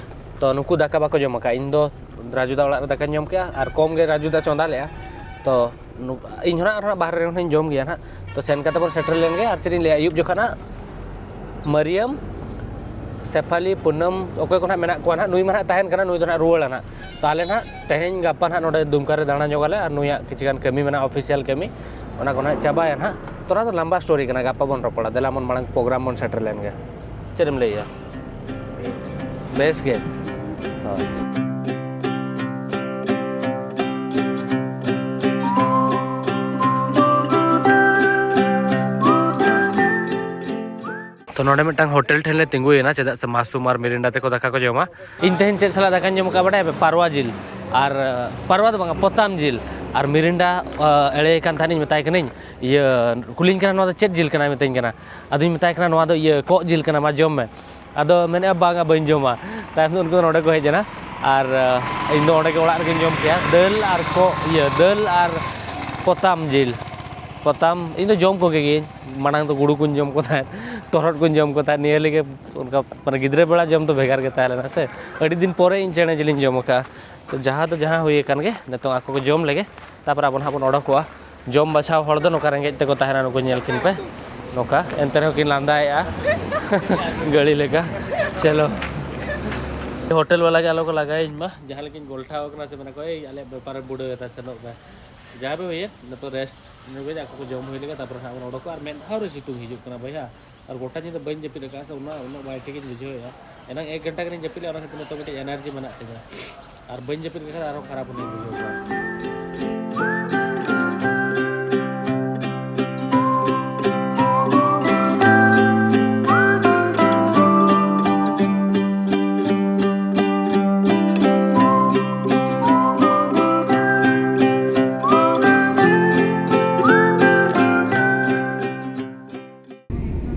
ᱛᱚ ᱱᱩᱠᱩ ᱫᱟᱠᱟ ᱵᱟᱠᱚ ᱡᱚᱢ ᱟᱠᱟᱫᱼᱟ, ᱤᱧ ᱫᱚ ᱨᱟᱡᱩ ᱫᱟ ᱚᱲᱟᱜ ᱨᱮ ᱫᱟᱠᱟᱧ ᱡᱚᱢ ᱠᱮᱜᱼᱟ, ᱟᱨ ᱠᱚᱢ ᱜᱮ ᱨᱟᱡᱩ ᱫᱟ ᱪᱚᱸᱫᱟ ᱞᱮᱜᱼᱟ᱾ ᱛᱚ ᱱᱩ- ᱤᱧ ᱦᱚᱸ ᱱᱟᱜ ᱟᱨᱦᱚᱸ ᱵᱟᱦᱨᱮ ᱨᱮ ᱦᱚᱸᱧ ᱡᱚᱢ ᱜᱮᱭᱟ ᱱᱟᱜ᱾ ᱛᱚ ᱥᱮᱱ ᱠᱟᱛᱮ ᱵᱚᱱ ᱥᱮᱴᱮᱨ ᱞᱮᱱ ᱜᱮ, ᱟᱨ ᱪᱮᱫ ᱤᱧ ᱞᱟᱹᱭᱟ, ᱟᱹᱭᱩᱵ ᱡᱚᱠᱷᱟ ᱱᱟᱜ ᱢᱟᱹᱨᱤᱭᱟᱹᱢ, ᱥᱮᱯᱷᱟᱞᱤ, ᱯᱩᱱᱟᱹᱢ, ᱚᱠᱚᱭ ᱠᱚ ᱱᱟᱜ ᱢᱮᱱᱟᱜ ᱠᱚᱣᱟ ᱱᱟᱜ, ᱱᱩᱭ ᱢᱟ ᱱᱟᱜ ᱛᱟᱦᱮᱱ ᱠᱟᱱᱟ, ᱱᱩᱭ ᱫᱚ ᱱᱟᱜ ᱨᱩᱣᱟᱹᱲᱟ ᱱᱟᱜ᱾ ᱛᱟᱦᱚᱞᱮ ᱱᱟᱜ ᱛᱮᱦᱮᱧ ᱜᱟᱯᱟ ᱱᱟᱜ ᱱᱚᱰᱮ ᱫᱩᱢᱠᱟ ᱨᱮ ᱫᱟᱬᱟ ᱧᱚᱜᱟᱞᱮ, ᱟᱨ ᱱᱩᱭᱟᱜ ᱠᱤᱪᱷᱩ ᱜᱟᱱ ᱠᱟᱹᱢᱤ ᱢᱮᱱᱟᱜᱼᱟ, ᱚᱯᱷᱤᱥᱤᱭᱟᱞ ᱠᱟᱹᱢᱤ, ᱚᱱᱟ ᱠᱚ ᱱᱟᱜ ᱪᱟᱵᱟᱭᱟ ᱱᱟᱜ᱾ ᱛᱚ ᱚᱱᱟ ᱫᱚ ᱞᱟᱢᱵᱟ ᱥᱴᱳᱨᱤ ᱠᱟᱱᱟ, ᱜᱟᱯᱟ ᱵᱚᱱ ᱨᱚᱯᱚᱲᱟ᱾ ᱫᱮᱞᱟ ᱵᱚᱱ ᱢᱟᱲᱟᱝ ᱯᱨᱳᱜᱨᱟᱢ ᱵᱚᱱ ᱥᱮᱴᱮᱨ ᱞᱮᱱ ᱜᱮ᱾ ᱪᱮᱫ ᱮᱢ ᱞᱟᱹᱭᱮᱜᱼᱟ? ᱵᱮᱥ ᱜᱮ᱾ ᱦᱳᱭ᱾ ᱛᱚ, ᱱᱚᱰᱮ ᱢᱤᱫᱴᱟᱝ ᱦᱳᱴᱮᱞ ᱴᱷᱮᱱ ᱞᱮ ᱛᱤᱸᱜᱩᱭᱮᱱᱟ, ᱪᱮᱫᱟᱜ ᱥᱮ ᱢᱟᱥᱩᱢ ᱟᱨ ᱢᱤᱨᱤᱱᱰᱟ ᱛᱮᱠᱚ ᱫᱟᱠᱟ ᱠᱚ ᱡᱚᱢᱟ᱾ ᱤᱧ ᱛᱮᱦᱮᱧ ᱪᱮᱫ ᱥᱟᱞᱟᱜ ᱫᱟᱠᱟᱧ ᱡᱚᱢ ᱠᱟᱜᱼᱟ ᱵᱟᱰᱟᱭᱟᱯᱮ? ᱯᱟᱨᱣᱟ ᱡᱤᱞ᱾ ᱟᱨ, ᱟᱸ, ᱯᱟᱨᱣᱟ ᱫᱚ ᱵᱟᱝᱟ, ᱯᱚᱛᱟᱢ ᱡᱤᱞ᱾ ᱟᱨ ᱢᱤᱨᱤᱱᱰᱟ, ᱟᱸ, ᱮᱲᱮ ᱠᱟᱱ ᱛᱟᱦᱮᱱᱤᱧ, ᱢᱮᱛᱟᱭ ᱠᱟᱹᱱᱟᱹᱧ, ᱤᱭᱟᱹ, ᱠᱩᱞᱤᱧ ᱠᱟᱱᱟ, "ᱱᱚᱣᱟ ᱫᱚ ᱪᱮᱫ ᱡᱤᱞ ᱠᱟᱱᱟ?" ᱢᱮᱛᱟᱹᱧ ᱠᱟᱱᱟ᱾ ᱟᱫᱚᱧ ᱢᱮᱛᱟᱭ ᱠᱟᱱᱟ, "ᱱᱚᱣᱟ ᱫᱚ, ᱤᱭᱟᱹ, ᱠᱚᱜ ᱡᱤᱞ ᱠᱟᱱᱟ, ᱢᱟ ᱡᱚᱢ ᱢᱮ᱾" ᱟᱫᱚ ᱢᱮᱱᱮᱫᱼᱟ, "ᱵᱟᱝᱟ, ᱵᱟᱹᱧ ᱡᱚᱢᱟ᱾" ᱛᱟᱭᱚᱢ ᱛᱮ ᱩᱱᱠᱩ ᱫᱚ ᱱᱚᱰᱮ ᱠᱚ ᱦᱮᱡ ᱮᱱᱟ᱾ ᱟᱨ, ᱟᱸ, ᱤᱧ ᱫᱚ ᱚᱸᱰᱮ ᱜᱮ ᱚᱲᱟᱜ ᱨᱮᱜᱮᱧ ᱡᱚᱢ ᱠᱮᱜᱼᱟ, ᱫᱟᱹᱞ ᱟᱨ ᱠᱚᱜ, ᱤᱭᱟᱹ, ᱫᱟᱹᱞ ᱟᱨ ᱯᱚᱛᱟᱢ ᱡᱤᱞ᱾ ᱯᱚᱛᱟᱢ, ᱤᱧ ᱫᱚ ᱡᱚᱢ ᱠᱚᱜᱮ ᱜᱤᱭᱟᱹᱧ᱾ ᱢᱟᱲᱟᱝ ᱫᱚ ᱜᱩᱰᱩ ᱠᱚᱧ ᱡᱚᱢ ᱠᱚ ᱛᱟᱦᱮᱸᱫ, ᱛᱚᱨᱦᱚᱫ ᱠᱚᱧ ᱡᱚᱢ ᱠᱚ ᱛᱟᱦᱮᱸᱫ᱾ ᱱᱤᱭᱟᱹ ᱞᱟᱹᱜᱤᱫ ᱚᱱᱠᱟ, ᱢᱟᱱᱮ, ᱜᱤᱫᱽᱨᱟᱹ ᱵᱮᱲᱟ ᱡᱚᱢ ᱫᱚ ᱵᱷᱮᱜᱟᱨ ᱜᱮ ᱛᱟᱦᱮᱸ ᱞᱮᱱᱟ ᱥᱮ᱾ ᱟᱹᱰᱤ ᱫᱤᱱ ᱯᱚᱨᱮ ᱤᱧ ᱪᱮᱬᱮ ᱡᱤᱞᱤᱧ ᱡᱚᱢ ᱟᱠᱟᱫᱼᱟ᱾ ᱛᱚ, ᱡᱟᱦᱟᱸ ᱫᱚ ᱡᱟᱦᱟᱸ ᱦᱩᱭ ᱟᱠᱟᱱ ᱜᱮ, ᱱᱤᱛᱚᱝ ᱟᱠᱚ ᱠᱚ ᱡᱚᱢ ᱞᱮᱜᱮ, ᱛᱟᱨᱯᱚᱨ ᱟᱵᱚ ᱱᱟᱦᱟᱜ ᱵᱚᱱ ᱚᱰᱚᱠᱚᱜᱼᱟ᱾ ᱡᱚᱢ ᱵᱟᱪᱷᱟᱣ ᱦᱚᱲ ᱫᱚ ᱱᱚᱝᱠᱟ ᱨᱮᱸᱜᱮᱡ ᱛᱮᱠᱚ ᱛᱟᱦᱮᱱᱟ, ᱱᱩᱠᱩ ᱧᱮᱞ ᱠᱤᱱ ᱯᱮ᱾ ᱱᱚᱝᱠᱟ ᱮᱱᱛᱮ ᱨᱮᱦᱚᱸ ᱠᱤᱱ ᱞᱟᱸᱫᱟᱭᱮᱜᱼᱟ᱾ ᱜᱟᱹᱲᱤ ᱞᱮᱠᱟ᱾ ᱪᱚᱞᱚ, ᱦᱳᱴᱮᱞ ᱵᱟᱞᱟ ᱜᱮ ᱟᱞᱚ ᱠᱚ ᱞᱟᱜᱟᱭᱤᱧ ᱢᱟ, ᱡᱟᱦᱟᱸ ᱞᱮᱠᱟᱧ ᱜᱚᱞᱴᱷᱟᱣ ᱟᱠᱟᱱᱟ ᱥᱮ ᱢᱮᱱᱟ ᱠᱚ, "ᱮᱭ, ᱟᱞᱮᱭᱟᱜ ᱵᱮᱯᱟᱨᱮ ᱵᱩᱰᱟᱹᱣ ᱮᱫᱟ, ᱥᱮᱱᱚᱜ ᱢᱮ᱾" ᱡᱟᱦᱟᱸ ᱯᱮ ᱦᱩᱭᱮᱱ, ᱱᱤᱛᱚᱜ ᱨᱮᱥᱴ ᱧᱚᱜ ᱟᱠᱚ ᱠᱚ ᱡᱚᱢ ᱦᱩᱭ ᱞᱮᱜᱮ, ᱛᱟᱨᱯᱚᱨ ᱦᱟᱸᱜ ᱵᱚᱱ ᱚᱰᱚᱠᱚᱜᱼᱟ᱾ ᱟᱨ ᱢᱮᱫ ᱫᱷᱟᱣ ᱨᱮ ᱥᱤᱛᱩᱝ ᱦᱤᱡᱩᱜ ᱠᱟᱱᱟ ᱵᱚᱭᱦᱟ, ᱟᱨ ᱜᱚᱴᱟ ᱧᱤᱫᱟᱹ ᱵᱟᱹᱧ ᱡᱟᱹᱯᱤᱫ ᱟᱠᱟᱫᱼᱟ ᱥᱮ, ᱚᱱᱟ ᱩᱱᱟᱹᱜ ᱵᱟᱭ ᱴᱷᱤᱠᱤᱧ ᱵᱩᱡᱷᱟᱹᱣᱮᱫᱼᱟ᱾ ᱮᱱᱟᱝ ᱮᱠ ᱜᱷᱚᱱᱴᱟ ᱜᱟᱱᱤᱧ ᱡᱟᱹᱯᱤᱫ ᱞᱮᱫᱼᱟ, ᱚᱱᱟ ᱠᱷᱟᱹᱛᱤᱨ ᱱᱤᱛᱚᱜ ᱢᱤᱫᱴᱤᱡ ᱮᱱᱟᱨᱡᱤ ᱢᱮᱱᱟᱜ ᱛᱤᱧᱟ, ᱟᱨ ᱵᱟᱹᱧ ᱡᱟᱹᱯᱤᱫ ᱞᱮᱠᱷᱟᱱ ᱟᱨᱦᱚᱸ ᱠᱷᱟᱨᱟᱯ ᱚᱱᱟᱧ ᱵᱩᱡᱷᱟᱹᱣ ᱠᱮᱫᱟ᱾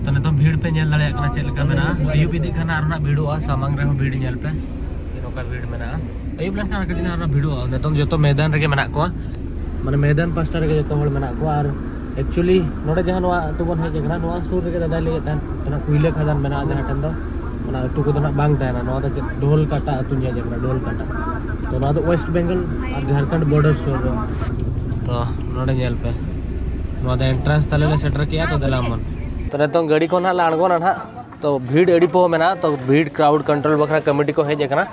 ᱛᱚ, ᱱᱤᱛᱚᱝ ᱵᱷᱤᱲ ᱯᱮ ᱧᱮᱞ ᱫᱟᱲᱮᱭᱟᱜ ᱠᱟᱱᱟ ᱪᱮᱫ ᱞᱮᱠᱟ ᱢᱮᱱᱟᱜᱼᱟ᱾ ᱟᱹᱭᱩᱵ ᱤᱫᱤᱜ ᱠᱷᱟᱱ ᱟᱨ ᱱᱟᱜ ᱵᱷᱤᱲᱚᱜᱼᱟ, ᱥᱟᱢᱟᱝ ᱨᱮᱦᱚᱸ ᱵᱷᱤᱲ ᱧᱮᱞ ᱯᱮ, ᱱᱚᱝᱠᱟ ᱵᱷᱤᱲ ᱢᱮᱱᱟᱜᱼᱟ᱾ ᱟᱹᱭᱩᱵ ᱞᱮᱱᱠᱷᱟᱱ ᱟᱨ ᱠᱟᱹᱴᱤᱡ ᱟᱨ ᱱᱟᱜ ᱵᱷᱤᱲᱚᱜᱼᱟ᱾ ᱱᱤᱛᱚᱝ ᱡᱚᱛᱚ ᱢᱮᱫᱟᱱ ᱨᱮᱜᱮ ᱢᱮᱱᱟᱜ ᱠᱚᱣᱟ, ᱢᱟᱱᱮ ᱢᱮᱫᱟᱱ ᱯᱟᱥᱴᱟ ᱨᱮᱜᱮ ᱡᱚᱛᱚ ᱦᱚᱲ ᱢᱮᱱᱟᱜ ᱠᱚᱣᱟ᱾ ᱟᱨ actually ᱱᱚᱰᱮ ᱡᱟᱦᱟᱸ ᱱᱚᱣᱟ ᱟᱹᱛᱩ ᱵᱚᱱ ᱦᱮᱡ ᱟᱠᱟᱱᱟ, ᱱᱚᱣᱟ ᱥᱩᱨ ᱨᱮᱜᱮ ᱫᱟᱫᱟᱭ ᱞᱟᱹᱭᱮᱫ ᱛᱟᱦᱮᱸᱫ, ᱚᱱᱟ ᱠᱩᱭᱞᱟᱹ ᱠᱷᱟᱫᱟᱱ ᱢᱮᱱᱟᱜᱼᱟ, ᱡᱟᱦᱟᱸ ᱴᱷᱮᱱ ᱫᱚ ᱚᱱᱟ ᱟᱹᱛᱩ ᱠᱚᱫᱚ ᱱᱟᱜ ᱵᱟᱝ ᱛᱟᱦᱮᱱᱟ᱾ ᱱᱚᱣᱟ ᱫᱚ ᱪᱮᱫ ᱰᱷᱳᱞ ᱠᱟᱴᱟ ᱟᱹᱛᱩ ᱧᱮᱞ ᱧᱟᱢ ᱠᱟᱱᱟ, ᱰᱷᱳᱞ ᱠᱟᱴᱟ᱾ ᱛᱚ, ᱱᱚᱣᱟ ᱫᱚ ᱳᱭᱮᱥᱴ ᱵᱮᱝᱜᱚᱞ ᱟᱨ ᱡᱷᱟᱲᱠᱷᱚᱸᱰ ᱵᱚᱨᱰᱟᱨ ᱥᱩᱨ ᱨᱮ᱾ ᱛᱚ, ᱱᱚᱰᱮ ᱧᱮᱞ ᱯᱮ, ᱱᱚᱣᱟ ᱫᱚ ᱮᱱᱴᱨᱟᱱᱥ ᱛᱟᱞᱮ ᱞᱮ ᱥᱮᱴᱮᱨ ᱠᱮᱜᱼᱟ᱾ ᱛᱚ, ᱫᱮᱞᱟ ᱵᱚᱱ, ᱛᱚ, ᱱᱤᱛᱚᱝ ᱜᱟᱹᱰᱤ ᱠᱷᱚᱱ ᱦᱟᱸᱜ ᱞᱮ ᱟᱬᱜᱚᱱᱟ ᱱᱟᱦᱟᱜ᱾ ᱛᱚ, ᱵᱷᱤᱲ ᱟᱹᱰᱤ ᱯᱚᱦᱚ ᱢᱮᱱᱟᱜᱼᱟ᱾ ᱛᱚ, ᱵᱷᱤᱲ, ᱠᱨᱟᱣᱩᱰ ᱠᱚᱱᱴᱨᱳᱞ ᱵᱟᱠᱷᱨᱟ ᱠᱚᱢᱤᱴᱤ ᱠᱚ ᱦᱮᱡ ᱟᱠᱟᱱᱟ᱾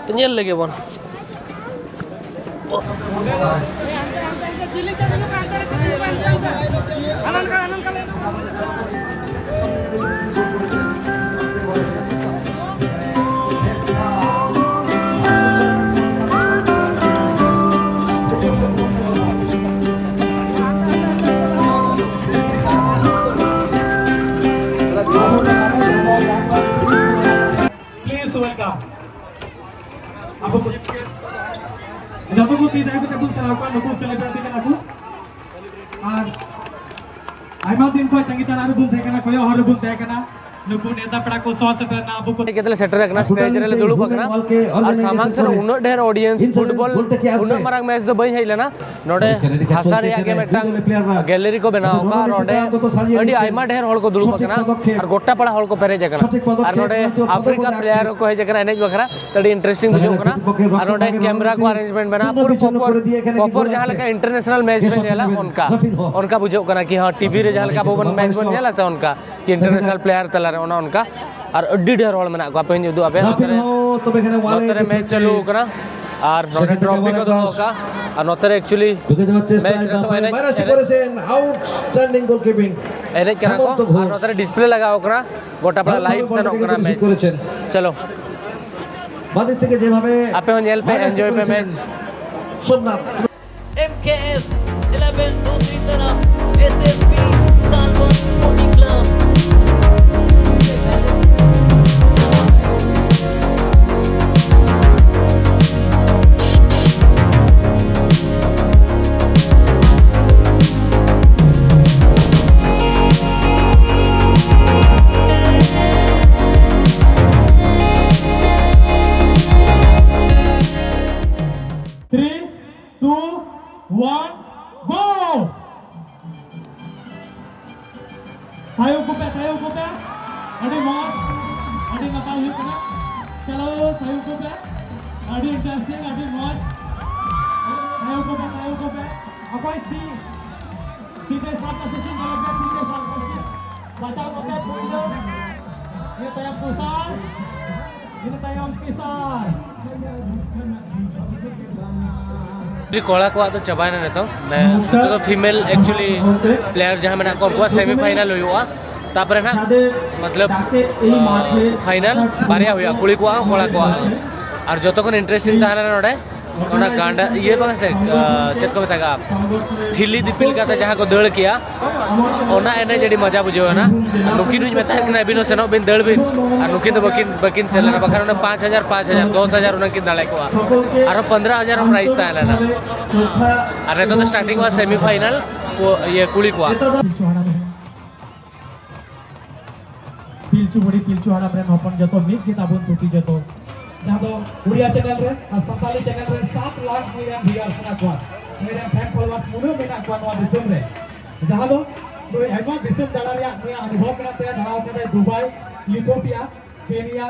ᱛᱚ, ᱧᱮᱞ ᱞᱮᱜᱮ ᱵᱚᱱ᱾ ᱟᱵᱚ ᱠᱚ ᱡᱚᱛᱚ ᱠᱚ ᱛᱤ ᱫᱟᱭᱟ ᱠᱟᱛᱮ ᱵᱚᱱ ᱥᱟᱨᱦᱟᱣ ᱠᱚᱣᱟ, ᱱᱩᱠᱩ ᱥᱮᱞᱤᱵᱨᱤᱴᱤ ᱠᱟᱱᱟ ᱠᱚ᱾ ᱟᱨ ᱟᱭᱢᱟ ᱫᱤᱱ ᱠᱷᱚᱱ ᱛᱟᱺᱜᱤ ᱛᱟᱲᱟᱜ ᱨᱮᱵᱚᱱ ᱛᱟᱦᱮᱸ ᱠᱟᱱᱟ, ᱠᱚᱭᱚᱜ ᱦᱚᱨ ᱨᱮᱵᱚᱱ ᱛᱟᱦᱮᱸ ᱠᱟᱱᱟ᱾ ᱱᱩᱠᱩ ᱱᱮᱣᱛᱟ ᱯᱮᱲᱟ ᱠᱚ ᱥᱚᱦᱚᱨ ᱥᱮᱴᱮᱨ ᱮᱱᱟ, ᱟᱵᱚ ᱠᱚ ᱦᱮᱡ ᱠᱟᱛᱮ ᱞᱮ ᱥᱮᱴᱮᱨ ᱟᱠᱟᱱᱟ, ᱥᱴᱮᱡ ᱨᱮᱞᱮ ᱫᱩᱲᱩᱵ ᱟᱠᱟᱱᱟ᱾ ᱟᱨ ᱥᱟᱢᱟᱝ ᱥᱮᱫ ᱨᱮ ᱩᱱᱟᱹᱜ ᱰᱷᱮᱨ ᱚᱰᱤᱭᱮᱱᱥ, ᱯᱷᱩᱴᱵᱚᱞ ᱩᱱᱟᱹᱜ ᱢᱟᱨᱟᱝ ᱢᱮᱪ ᱫᱚ ᱵᱟᱹᱧ ᱦᱮᱡ ᱞᱮᱱᱟ᱾ ᱱᱚᱰᱮ ᱦᱟᱥᱟ ᱨᱮᱭᱟᱜ ᱜᱮ ᱢᱤᱫᱴᱟᱝ ᱜᱮᱞᱟᱨᱤ ᱠᱚ ᱵᱮᱱᱟᱣ ᱟᱠᱟᱫ, ᱟᱨ ᱚᱸᱰᱮ ᱟᱹᱰᱤ ᱟᱭᱢᱟ ᱰᱷᱮᱨ ᱦᱚᱲ ᱠᱚ ᱫᱩᱲᱩᱵ ᱟᱠᱟᱱᱟ ᱟᱨ ᱜᱚᱴᱟ ᱯᱟᱲᱟ ᱦᱚᱲ ᱠᱚ ᱯᱮᱨᱮᱡ ᱟᱠᱟᱱᱟ᱾ ᱟᱨ ᱱᱚᱰᱮ ᱟᱯᱷᱨᱤᱠᱟ ᱯᱞᱮᱭᱟᱨ ᱠᱚ ᱦᱮᱡ ᱟᱠᱟᱱᱟ ᱮᱱᱮᱡ ᱵᱟᱠᱷᱨᱟ, ᱟᱹᱰᱤ ᱤᱱᱴᱟᱨᱮᱥᱴᱤᱝ ᱵᱩᱡᱷᱟᱹᱜ ᱠᱟᱱᱟ᱾ ᱟᱨ ᱱᱚᱰᱮ ᱠᱮᱢᱮᱨᱟ ᱠᱚ ᱟᱨᱮᱧᱡᱽᱢᱮᱱᱴ ᱢᱮᱱᱟᱜᱼᱟ, ᱯᱩᱨᱟᱹ ᱯᱚᱯᱚᱨ, ᱯᱚᱯᱚᱨ ᱡᱟᱦᱟᱸ ᱞᱮᱠᱟ ᱤᱱᱴᱟᱨᱱᱮᱥᱱᱟᱞ ᱢᱮᱪ ᱨᱮ ᱧᱮᱞᱟ ᱚᱱᱠᱟ, ᱚᱱᱠᱟ ᱵᱩᱡᱷᱟᱹᱜ ᱠᱟᱱᱟ ᱠᱤ ᱦᱚᱸ ᱴᱤᱵᱷᱤ ᱨᱮ ᱡᱟᱦᱟᱸ ᱞᱮᱠᱟ ᱟᱵᱚ ᱵᱚᱱ ᱢᱮᱪ ᱵᱚᱱ ᱧᱮᱞᱟ ᱥᱮ ᱚᱱᱠᱟ ᱠᱤ ᱤᱱᱴᱟᱨᱱᱮᱥᱱᱟᱞ ᱯᱞᱮᱭᱟᱨ ᱛᱟᱞᱟᱨᱮ ᱚᱱᱮ ᱚᱱᱠᱟ᱾ ᱟᱨ ᱟᱹᱰᱤ ᱰᱷᱮᱨ ᱦᱚᱲ ᱢᱮᱱᱟᱜ ᱠᱚᱣᱟ, ᱟᱯᱮ ᱦᱚᱸᱧ ᱩᱫᱩᱜ ᱟᱯᱮᱭᱟ᱾ ᱱᱚᱛᱮ ᱨᱮ, ᱱᱚᱛᱮ ᱨᱮ ᱢᱮᱪ ᱪᱟᱹᱞᱩ ᱟᱠᱟᱱᱟ ᱟᱨ ᱱᱚᱰᱮ ᱴᱨᱚᱯᱷᱤ ᱠᱚ ᱫᱚᱦᱚ ᱟᱠᱟᱫᱼᱟ᱾ ᱟᱨ ᱱᱚᱛᱮ ᱨᱮ ᱮᱠᱪᱩᱭᱮᱞᱤ ᱢᱮᱪ ᱨᱮ ᱛᱚ ᱮᱱᱮᱡ, ᱮᱱᱮᱡ, ᱟᱣᱩᱴᱥᱴᱮᱱᱰᱤᱝ ᱜᱳᱞᱠᱤᱯᱤᱝ ᱮᱱᱮᱡ ᱠᱟᱱᱟ ᱠᱚ᱾ ᱟᱨ ᱱᱚᱛᱮ ᱨᱮ ᱰᱤᱥᱯᱞᱮ ᱞᱟᱜᱟᱣ ᱟᱠᱟᱱᱟ, ᱜᱚᱴᱟ ᱯᱟᱲᱟ ᱞᱟᱭᱤᱵᱷ ᱥᱮᱱᱚᱜ ᱠᱟᱱᱟ ᱢᱮᱪ᱾ ᱪᱚᱞᱚ, ᱵᱟᱫᱮ ᱛᱮᱜᱮ ᱡᱮᱵᱷᱟᱵᱮ ᱟᱯᱮ ᱦᱚᱸ ᱧᱮᱞ ᱯᱮ, ᱮᱱᱡᱚᱭ ᱯᱮ match. Somnath. M K S eleven, दूसरी तरफ S S P Talban sporting club. Three, two, one, go! ᱛᱟᱭᱚᱢ ᱠᱚᱯᱮ, ᱛᱟᱭᱚᱢ ᱠᱚᱯᱮ᱾ ᱟᱹᱰᱤ ᱢᱚᱡᱽ, ᱟᱹᱰᱤ ᱱᱟᱯᱟᱭ ᱦᱩᱭᱩᱜ ᱠᱟᱱᱟ᱾ ᱪᱚᱞᱚ, ᱛᱟᱭᱚᱢ ᱠᱚᱯᱮ᱾ ᱟᱹᱰᱤ ᱤᱱᱴᱟᱨᱮᱥᱴᱤᱝ, ᱟᱹᱰᱤ ᱢᱚᱡᱽ᱾ ᱛᱟᱭᱚᱢ ᱠᱚᱯᱮ, ᱛᱟᱭᱚᱢ ᱠᱚᱯᱮ᱾ ᱚᱠᱚᱭ ᱛᱤ, ᱛᱤ ᱛᱮ ᱥᱟᱵ ᱠᱟᱛᱮ ᱥᱤᱥᱤᱨ ᱧᱮᱞᱚᱜ ᱠᱟᱱᱟ, ᱛᱤ ᱛᱮ ᱥᱟᱵ ᱠᱟᱛᱮ᱾ ᱵᱟᱪᱷᱟᱣ ᱠᱟᱛᱮ ᱯᱩᱭᱞᱩ᱾ ᱤᱱᱟᱹ ᱛᱟᱭᱚᱢ ᱛᱩᱥᱟᱨ᱾ ᱤᱱᱟᱹ ᱛᱟᱭᱚᱢ ᱛᱤᱥᱟᱨ᱾ ᱠᱚᱲᱟ ᱠᱚᱣᱟᱜ ᱫᱚ ᱪᱟᱵᱟᱭᱮᱱᱟ ᱱᱤᱛᱚᱜ᱾ ᱢᱟᱱᱮ, ᱱᱤᱛᱚᱜ ᱫᱚ ᱯᱷᱤᱢᱮᱞ ᱮᱠᱪᱩᱭᱮᱞᱤ ᱯᱞᱮᱭᱟᱨ ᱡᱟᱦᱟᱸ ᱢᱮᱱᱟᱜ ᱠᱚᱣᱟ, ᱩᱱᱠᱩᱣᱟᱜ ᱥᱮᱢᱤᱯᱷᱟᱭᱱᱟᱞ ᱦᱩᱭᱩᱜᱼᱟ᱾ ᱛᱟᱯᱚᱨᱮ ᱱᱟᱜ, ᱢᱚᱛᱞᱚᱵ, ᱯᱷᱟᱭᱱᱟᱞ ᱵᱟᱨᱭᱟ ᱦᱩᱭᱩᱜᱼᱟ, ᱠᱩᱲᱤ ᱠᱚᱣᱟᱜ ᱦᱚᱸ, ᱠᱚᱲᱟ ᱠᱚᱣᱟᱜ ᱦᱚᱸ᱾ ᱟᱨ ᱡᱚᱛᱚ ᱠᱷᱚᱱ ᱤᱱᱴᱟᱨᱮᱥᱴᱤᱝ ᱛᱟᱦᱮᱸ ᱞᱮᱱᱟ ᱱᱚᱰᱮ ᱚᱱᱟ ᱜᱟᱸᱰᱟ ᱤᱭᱟᱹ ᱵᱟᱝ ᱥᱮ, ᱪᱮᱫ ᱠᱚ ᱢᱮᱛᱟᱜᱼᱟ, ᱴᱷᱤᱞᱤ ᱫᱤᱯᱤᱞ ᱠᱟᱛᱮ ᱡᱟᱦᱟᱸ ᱠᱚ ᱫᱟᱹᱲ ᱠᱮᱭᱟ, ᱚᱱᱟ ᱮᱱᱮᱡ ᱟᱹᱰᱤ ᱢᱚᱡᱟ ᱵᱩᱡᱷᱟᱹᱣ ᱮᱱᱟ᱾ ᱱᱩᱠᱤᱱ ᱦᱚᱸᱧ ᱢᱮᱛᱟᱭ ᱠᱟᱱᱟ, "ᱟᱹᱵᱤᱱ ᱦᱚᱸ ᱥᱮᱱᱚᱜ ᱵᱤᱱ, ᱫᱟᱹᱲ ᱵᱤᱱ", ᱟᱨ ᱱᱩᱠᱤᱱ ᱫᱚ ᱵᱟᱹᱠᱤᱱ ᱵᱟᱹᱠᱤᱱ ᱥᱮᱱ ᱞᱮᱱᱟ, ᱵᱟᱠᱷᱟᱱ ᱚᱱᱟ ᱯᱟᱸᱪ ᱦᱟᱡᱟᱨ, ᱯᱟᱸᱪ ᱦᱟᱡᱟᱨ, ᱫᱚᱥ ᱦᱟᱡᱟᱨ ᱚᱱᱟ ᱠᱤᱱ ᱫᱟᱲᱮ ᱠᱚᱜᱼᱟ, ᱟᱨᱦᱚᱸ ᱯᱚᱱᱫᱽᱨᱚ ᱦᱟᱡᱟᱨ prize ᱛᱟᱦᱮᱸ ᱞᱮᱱᱟ᱾ ᱟᱨ ᱱᱤᱛᱚᱜ ᱫᱚ starting ᱚᱜᱼᱟ semi final, ᱤᱭᱟᱹ, ᱠᱩᱲᱤ ᱠᱚᱣᱟᱜ᱾ ᱯᱤᱞᱪᱩ ᱦᱟᱲᱟᱢ ᱨᱮᱱ ᱦᱚᱯᱚᱱ ᱡᱚᱛᱚ ᱢᱤᱫ ᱜᱮ ᱛᱟᱵᱚᱱ ᱛᱷᱩᱛᱤ ᱡᱚᱛᱚ, ᱡᱟᱦᱟᱸ ᱫᱚ ᱩᱲᱤᱭᱟ channel ᱨᱮ ᱟᱨ ᱥᱟᱱᱛᱟᱞᱤ channel ᱨᱮ ᱥᱟᱛ ᱞᱟᱠᱷ ᱱᱩᱭ ᱨᱮᱱ viewers ᱢᱮᱱᱟᱜ ᱠᱚᱣᱟ, ᱱᱩᱭ ᱨᱮᱱ fan followers ᱱᱩᱱᱟᱹᱜ ᱢᱮᱱᱟᱜ ᱠᱚᱣᱟ ᱱᱚᱣᱟ ᱫᱤᱥᱚᱢ ᱨᱮ, ᱡᱟᱦᱟᱸ ᱫᱚ ᱱᱩᱭ ᱟᱭᱢᱟ ᱫᱤᱥᱚᱢ ᱫᱟᱬᱟ ᱨᱮᱭᱟᱜ ᱱᱩᱭᱟᱜ ᱚᱱᱩᱵᱷᱚᱵ ᱢᱮᱱᱟᱜ ᱛᱟᱭᱟ᱾ ᱫᱟᱬᱟ ᱟᱠᱟᱫᱟᱭ Dubai, Ethiopia, Kenya,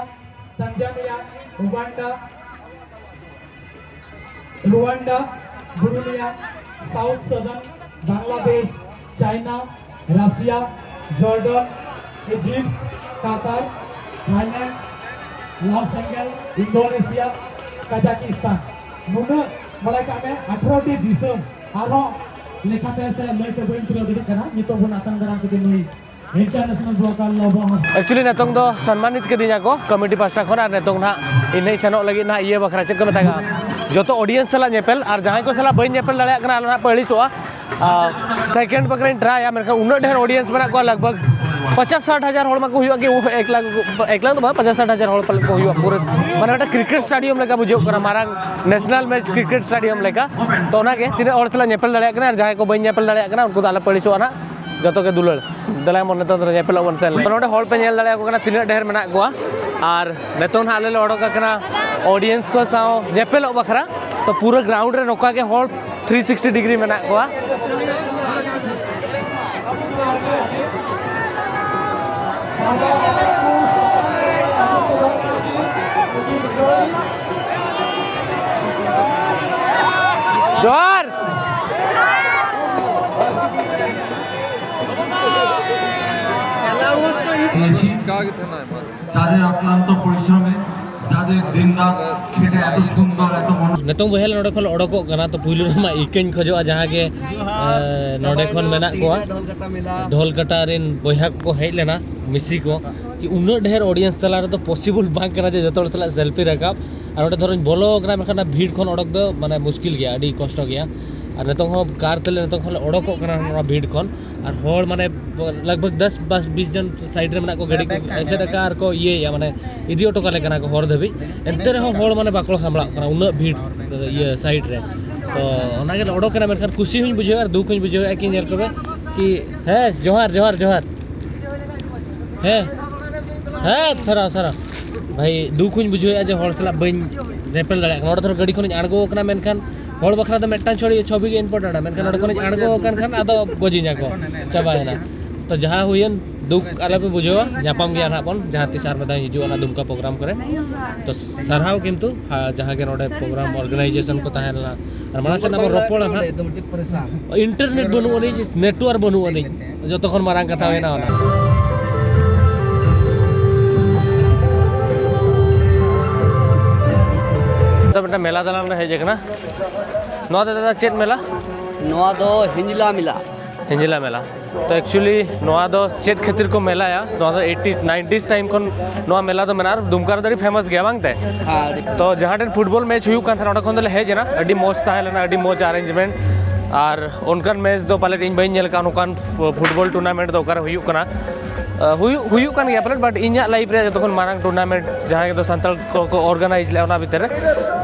Tanzania, Uganda, Rwanda, Burundi, South Sudan, Bangladesh, China, Russia, Jordan, Egypt, Qatar, Thailand, ᱞᱟᱣ ᱥᱮᱸᱜᱮᱞ, ᱤᱱᱫᱳᱱᱮᱥᱤᱭᱟ, ᱠᱟᱡᱟᱠᱤᱥᱛᱟᱱ, ᱱᱩᱱᱟᱹᱜ ᱵᱟᱲᱟᱭ ᱠᱟᱜ ᱢᱮ, ᱟᱴᱷᱨᱚ ᱴᱤ ᱫᱤᱥᱚᱢ᱾ ᱟᱨᱦᱚᱸ ᱞᱮᱠᱷᱟᱛᱮ ᱥᱮ ᱞᱟᱹᱭᱛᱮ ᱵᱟᱹᱧ ᱯᱩᱨᱟᱹᱣ ᱫᱟᱲᱮᱭᱟᱜ ᱠᱟᱱᱟ᱾ ᱱᱤᱛᱚᱜ ᱵᱚᱱ ᱟᱛᱟᱝ ᱫᱟᱨᱟᱢ ᱠᱮᱫᱮ ᱱᱩᱭ international vocal lover᱾ Actually ᱱᱤᱛᱚᱝ ᱫᱚ ᱥᱚᱱᱢᱟᱱᱤᱛ ᱠᱤᱫᱤᱧᱟ ᱠᱚ committee ᱯᱟᱥᱴᱟ ᱠᱷᱚᱱ, ᱟᱨ ᱱᱤᱛᱚᱝ ᱱᱟᱦᱟᱜ ᱤᱧ ᱦᱟᱸᱜ ᱥᱮᱱᱚᱜ ᱞᱟᱹᱜᱤᱫ ᱱᱟᱦᱟᱜ ᱤᱭᱟᱹ ᱵᱟᱠᱷᱨᱟ, ᱪᱮᱫ ᱠᱚ ᱢᱮᱛᱟᱜᱼᱟ, ᱡᱚᱛᱚ audience ᱥᱟᱞᱟᱜ ᱧᱮᱯᱮᱞ, ᱟᱨ ᱡᱟᱦᱟᱸᱭ ᱠᱚ ᱥᱟᱞᱟᱜ ᱵᱟᱹᱧ ᱧᱮᱯᱮᱞ ᱫᱟᱲᱮᱭᱟᱜ ᱠᱟᱱᱟ, ᱟᱞᱚ ᱱᱟᱦᱟᱜ ᱯᱮ ᱟᱹᱲᱤᱥᱚᱜᱼᱟ᱾ ᱟᱨ second ᱵᱟᱠᱷᱨᱟᱧ ᱴᱨᱟᱭᱟ, ᱢᱮᱱᱠᱷᱟᱱ ᱩᱱᱟᱹᱜ ᱰᱷᱮᱨ audience ᱢᱮᱱᱟᱜ ᱠᱚᱣᱟ, ᱞᱟᱜᱽ ᱵᱷᱟᱜᱽ ᱯᱚᱪᱟᱥ ᱥᱟᱴ ᱦᱟᱡᱟᱨ ᱦᱚᱲ ᱢᱟᱠᱚ ᱦᱩᱭᱩᱜᱼᱟ ᱠᱤ, ᱩᱯᱷ, ᱮᱠ ᱞᱟᱠᱷ, ᱮᱠ ᱞᱟᱠᱷ ᱫᱚ ᱵᱟᱝ, ᱯᱚᱪᱟᱥ ᱥᱟᱴ ᱦᱟᱡᱟᱨ ᱦᱚᱲ ᱯᱟᱞᱮ ᱠᱚ ᱦᱩᱭᱩᱜᱼᱟ᱾ ᱯᱩᱨᱟᱹ ᱢᱟᱱᱮ ᱢᱤᱫᱴᱟᱝ cricket stadium ᱞᱮᱠᱟ ᱵᱩᱡᱷᱟᱹᱜ ᱠᱟᱱᱟ, ᱢᱟᱨᱟᱝ national match cricket stadium ᱞᱮᱠᱟ᱾ ᱛᱚ ᱚᱱᱟᱜᱮ, ᱛᱤᱱᱟᱹᱜ ᱦᱚᱲ ᱥᱟᱞᱟᱜ ᱧᱮᱯᱮᱞ ᱫᱟᱲᱮᱭᱟᱜ ᱠᱟᱱᱟ, ᱟᱨ ᱡᱟᱦᱟᱸᱭ ᱠᱚ ᱵᱟᱹᱧ ᱧᱮᱯᱮᱞ ᱫᱟᱲᱮᱭᱟᱜ ᱠᱟᱱᱟ, ᱩᱱᱠᱩ ᱫᱚ ᱟᱞᱚ ᱯᱮ ᱟᱹᱲᱤᱥᱚᱜᱼᱟ ᱱᱟᱦᱟᱜ, ᱡᱚᱛᱚ ᱜᱮ ᱫᱩᱞᱟᱹᱲ᱾ ᱫᱮᱞᱟ ᱵᱚᱱ ᱱᱤᱛᱚᱜ ᱫᱚ ᱧᱮᱯᱮᱞᱚᱜ ᱵᱚᱱ ᱥᱮᱱ ᱞᱮᱱ᱾ ᱛᱚ ᱱᱚᱰᱮ ᱦᱚᱲ ᱯᱮ ᱧᱮᱞ ᱫᱟᱲᱮᱭᱟᱠᱚ ᱠᱟᱱᱟ, ᱛᱤᱱᱟᱹᱜ ᱰᱷᱮᱨ ᱢᱮᱱᱟᱜ ᱠᱚᱣᱟ, ᱟᱨ ᱱᱤᱛᱚᱝ ᱱᱟᱦᱟᱜ ᱟᱞᱮ ᱞᱮ ᱚᱰᱚᱠ ᱟᱠᱟᱱᱟ audience ᱠᱚ ᱥᱟᱶ ᱧᱮᱯᱮᱞᱚᱜ ᱵᱟᱠᱷᱨᱟ᱾ ᱛᱚ ᱯᱩᱨᱟᱹ ground ᱨᱮ ᱱᱚᱝᱠᱟ ᱜᱮ ᱦᱚᱲ three sixty degree ᱢᱮᱱᱟᱜ ᱠᱚᱣᱟ᱾ ᱡᱚᱦᱟᱨ᱾ যাদের অক্লান্ত পরিশ্রমে, যাদের দিনরাত খেটে এত সুন্দর, এত মনো- ᱱᱤᱛᱚᱝ ᱵᱚᱭᱦᱟ ᱞᱮ ᱱᱚᱰᱮ ᱠᱷᱚᱱ ᱞᱮ ᱚᱰᱚᱠᱚᱜ ᱠᱟᱱᱟ, ᱛᱚ ᱯᱩᱭᱞᱩ ᱨᱮᱢᱟ ᱤᱠᱟᱹᱧ ᱠᱷᱚᱡᱚᱜᱼᱟ ᱡᱟᱦᱟᱸ ᱜᱮ, ᱮ, ᱱᱚᱰᱮ ᱠᱷᱚᱱ ᱢᱮᱱᱟᱜ ᱠᱚᱣᱟ, ᱰᱷᱚᱞᱠᱟᱴᱟ ᱨᱮᱱ ᱵᱚᱭᱦᱟ ᱠᱚᱠᱚ ᱦᱮᱡ ᱞᱮᱱᱟ, ᱢᱤᱥᱤ ᱠᱚ, ᱠᱤ ᱩᱱᱟᱹᱜ ᱰᱷᱮᱨ ᱚᱰᱤᱭᱮᱱᱥ ᱛᱟᱞᱟ ᱨᱮᱫᱚ ᱯᱚᱥᱤᱵᱚᱞ ᱵᱟᱝ ᱠᱟᱱᱟ ᱡᱮ ᱡᱚᱛᱚ ᱦᱚᱲ ᱥᱟᱞᱟᱜ ᱥᱮᱞᱯᱷᱤ ᱨᱟᱠᱟᱵ᱾ ᱟᱨ ᱚᱸᱰᱮ ᱫᱷᱚᱨᱚᱧ ᱵᱚᱞᱚ ᱟᱠᱟᱱᱟ, ᱢᱮᱱᱠᱷᱟᱱ ᱚᱱᱟ ᱵᱷᱤᱲ ᱠᱷᱚᱱ ᱚᱰᱚᱠ ᱫᱚ ᱢᱟᱱᱮ ᱢᱩᱥᱠᱤᱞ ᱜᱮᱭᱟ, ᱟᱹᱰᱤ ᱠᱚᱥᱴᱚ ᱜᱮᱭᱟ᱾ ᱟᱨ ᱱᱤᱛᱚᱝ ᱦᱚᱸ ᱠᱟᱨ ᱛᱮᱞᱮ ᱱᱤᱛᱚᱝ ᱦᱚᱸᱞᱮ ᱚᱰᱚᱠᱚᱜ ᱠᱟᱱᱟ ᱱᱚᱣᱟ ᱵᱷᱤᱲ ᱠᱷᱚᱱ᱾ ᱟᱨ ᱦᱚᱲ ᱢᱟᱱᱮ ᱞᱟᱜᱽ ᱵᱷᱟᱜᱽ ᱫᱚᱥ ᱵᱤᱥ ᱡᱚᱱ ᱥᱟᱭᱤᱰ ᱨᱮ ᱢᱮᱱᱟᱜ ᱠᱚ, ᱜᱟᱹᱰᱤ ᱠᱚ ᱮᱥᱮᱫ ᱟᱠᱟᱫ ᱟᱨ ᱠᱚ ᱤᱭᱟᱹᱭᱮᱫᱼᱟ, ᱢᱟᱱᱮ ᱤᱫᱤ ᱦᱚᱴᱚ ᱠᱟᱞᱮ ᱠᱟᱱᱟ ᱠᱚ ᱦᱚᱨ ᱫᱷᱟᱹᱵᱤᱡ᱾ ᱮᱱᱛᱮ ᱨᱮᱦᱚᱸ ᱦᱚᱲ ᱢᱟᱱᱮ ᱵᱟᱠᱚ ᱥᱟᱢᱵᱲᱟᱜ ᱠᱟᱱᱟ, ᱩᱱᱟᱹᱜ ᱵᱷᱤᱲ ᱤᱭᱟᱹ ᱥᱟᱭᱤᱰ ᱨᱮ᱾ ᱛᱚ ᱚᱱᱟᱜᱮ ᱚᱰᱚᱠ ᱠᱟᱱᱟ, ᱢᱮᱱᱠᱷᱟᱱ ᱠᱩᱥᱤ ᱦᱚᱸᱧ ᱵᱩᱡᱷᱟᱹᱣᱮᱫᱼᱟ ᱟᱨ ᱫᱩᱠ ᱦᱚᱸᱧ ᱵᱩᱡᱷᱟᱹᱣᱮᱫᱼᱟ ᱠᱤ ᱧᱮᱞ ᱠᱚᱵᱮ ᱠᱤ, ᱦᱮᱸ, ᱡᱚᱦᱟᱨ, ᱡᱚᱦᱟᱨ, ᱡᱚᱦᱟᱨ᱾ ᱦᱮᱸ, ᱦᱮᱸ, ᱥᱟᱨᱦᱟᱣ, ᱥᱟᱨᱦᱟᱣ᱾ ᱵᱷᱟᱭ, ᱫᱩᱠ ᱦᱚᱸᱧ ᱵᱩᱡᱷᱟᱹᱣᱮᱫᱼᱟ ᱡᱮ ᱦᱚᱲ ᱥᱟᱞᱟᱜ ᱵᱟᱹᱧ ᱧᱮᱯᱮᱞ ᱫᱟᱲᱮᱭᱟᱜ ᱠᱟᱱᱟ᱾ ᱚᱸᱰᱮ ᱫᱷᱚᱨᱚ ᱜᱟᱹᱰᱤ ᱠᱷᱚᱱᱤᱧ ᱟᱬᱜᱚ ᱟᱠᱟᱱᱟ, ᱢᱮᱱᱠᱷᱟᱱ ᱦᱚᱲ ᱵᱟᱠᱷᱨᱟ ᱫᱚ ᱢᱤᱫᱴᱟᱝ ᱪᱷᱚᱵᱤ, ᱪᱷᱚᱵᱤ ᱜᱮ ᱤᱢᱯᱚᱨᱴᱮᱱᱴᱼᱟ, ᱢᱮᱱᱠᱷᱟᱱ ᱚᱸᱰᱮ ᱠᱷᱚᱱᱤᱧ ᱟᱬᱜᱚ ᱟᱠᱟᱱ ᱠᱷᱟᱱ ᱟᱫᱚ ᱜᱚᱡᱤᱧᱟ ᱠᱚ, ᱪᱟᱵᱟᱭᱮᱱᱟ᱾ ᱛᱚ ᱡᱟᱦᱟᱸ ᱦᱩᱭᱮᱱ, ᱫᱩᱠ ᱟᱞᱚᱯᱮ ᱵᱩᱡᱷᱟᱹᱣᱟ, ᱧᱟᱯᱟᱢ ᱜᱮᱭᱟ ᱱᱟᱦᱟᱜ ᱵᱚᱱ ᱡᱟᱦᱟᱸ ᱛᱤᱥ ᱟᱨ ᱢᱤᱫ ᱫᱷᱟᱣ ᱦᱤᱡᱩᱜᱼᱟ ᱱᱟᱦᱟᱜ ᱫᱩᱢᱠᱟ ᱯᱨᱳᱜᱨᱟᱢ ᱠᱚᱨᱮ᱾ ᱛᱚ ᱥᱟᱨᱦᱟᱣ ᱠᱤᱱᱛᱩ, ᱟ, ᱡᱟᱦᱟᱸ ᱜᱮ ᱱᱚᱰᱮ ᱯᱨᱳᱜᱨᱟᱢ ᱚᱨᱜᱟᱱᱟᱭᱡᱮᱥᱚᱱ ᱠᱚ ᱛᱟᱦᱮᱸ ᱞᱮᱱᱟ, ᱟᱨ ᱢᱟᱲᱟᱝ ᱥᱮᱫ ᱟᱵᱚ ᱨᱚᱯᱚᱲᱟ ᱱᱟᱦᱟᱜ᱾ ᱤᱱᱴᱟᱨᱱᱮᱴ ᱵᱟᱹᱱᱩᱜ ᱟᱹᱱᱤᱡ, ᱱᱮᱴᱣᱟᱨᱠ ᱵᱟᱹᱱᱩᱜ ᱟᱹᱱᱤᱡ, ᱡᱚᱛᱚ ᱠᱷᱚᱱ ᱢᱟᱨᱟᱝ ᱠᱟᱛᱷᱟ ᱦᱩᱭᱱᱟ ᱚᱱᱟ᱾ ᱛᱚ ᱢᱤᱫᱴᱟᱝ ᱢᱮᱞᱟ ᱫᱟᱬᱟᱱ ᱞᱮ ᱦᱮᱡ ᱟᱠᱟᱱᱟ᱾ ᱱᱚᱣᱟ ᱫᱚ ᱫᱟᱫᱟ ᱪᱮᱫ ᱢᱮᱞᱟ? ᱱᱚᱣᱟ ᱫᱚ ᱦᱤᱧᱡᱽᱞᱟ ᱢᱮᱞᱟ᱾ ᱦᱤᱧᱡᱽᱞᱟ ᱢᱮᱞᱟ᱾ ᱛᱚ ᱮᱠᱪᱩᱭᱮᱞᱤ ᱱᱚᱣᱟ ᱫᱚ ᱪᱮᱫ ᱠᱷᱟᱹᱛᱤᱨ ᱠᱚ ᱢᱮᱞᱟᱭᱟ? ᱱᱚᱣᱟ ᱫᱚ ᱮᱭᱤᱴᱤ ᱱᱟᱭᱤᱱᱴᱤᱡᱽ ᱴᱟᱭᱤᱢ ᱠᱷᱚᱱ ᱱᱚᱣᱟ ᱢᱮᱞᱟ ᱫᱚ ᱢᱮᱱᱟᱜᱼᱟ, ᱟᱨ ᱫᱩᱢᱠᱟ ᱨᱮᱫᱚ ᱟᱹᱰᱤ ᱯᱷᱮᱢᱟᱥ ᱜᱮᱭᱟ, ᱵᱟᱝ ᱛᱮ? ᱦᱮᱸ, ᱟᱹᱰᱤ ᱯᱷᱮᱢᱟᱥ᱾ ᱛᱚ ᱡᱟᱦᱟᱸ ᱴᱷᱮᱱ ᱯᱷᱩᱴᱵᱚᱞ ᱢᱮᱪ ᱦᱩᱭᱩᱜ ᱠᱟᱱ ᱛᱟᱦᱮᱱᱟ, ᱚᱸᱰᱮ ᱠᱷᱚᱱ ᱫᱚᱞᱮ ᱦᱮᱡ ᱮᱱᱟ᱾ ᱟᱹᱰᱤ ᱢᱚᱡᱽ ᱛᱟᱦᱮᱸ ᱞᱮᱱᱟ, ᱟᱹᱰᱤ ᱢᱚᱡᱽ ᱟᱨᱮᱧᱡᱽᱢᱮᱱᱴ᱾ ᱟᱨ ᱚᱱᱠᱟᱱ ᱢᱮᱪ ᱫᱚ ᱯᱟᱞᱮᱫ ᱤᱧ ᱵᱟᱹᱧ ᱧᱮᱞ ᱟᱠᱟᱫᱼᱟ, ᱱᱚᱝᱠᱟᱱ ᱯᱷᱩᱴᱵᱚᱞ ᱴᱩᱨᱱᱟᱢᱮᱱᱴ ᱫᱚ ᱚᱠᱟᱨᱮ ᱦᱩᱭᱩᱜ ᱠᱟᱱᱟ᱾ ᱟ, ᱦᱩᱭᱩᱜ, ᱦᱩᱭᱩᱜ ᱠᱟᱱ ᱜᱮᱭᱟ ᱯᱟᱞᱮᱫ, but ᱤᱧᱟᱹᱜ ᱞᱟᱭᱤᱯᱷ ᱨᱮ ᱡᱚᱛᱚ ᱠᱷᱚᱱ ᱢᱟᱨᱟᱝ ᱴᱩᱨᱱᱟᱢᱮᱱᱴ ᱡᱟᱦᱟᱸ ᱫᱚ ᱥᱟᱱᱛᱟᱲ ᱠᱚ ᱠᱚ ᱚᱨᱜᱟᱱᱟᱭᱤᱡᱽ ᱞᱮᱫᱼᱟ, ᱚᱱᱟ ᱵᱷᱤᱛᱤᱨ ᱨᱮ᱾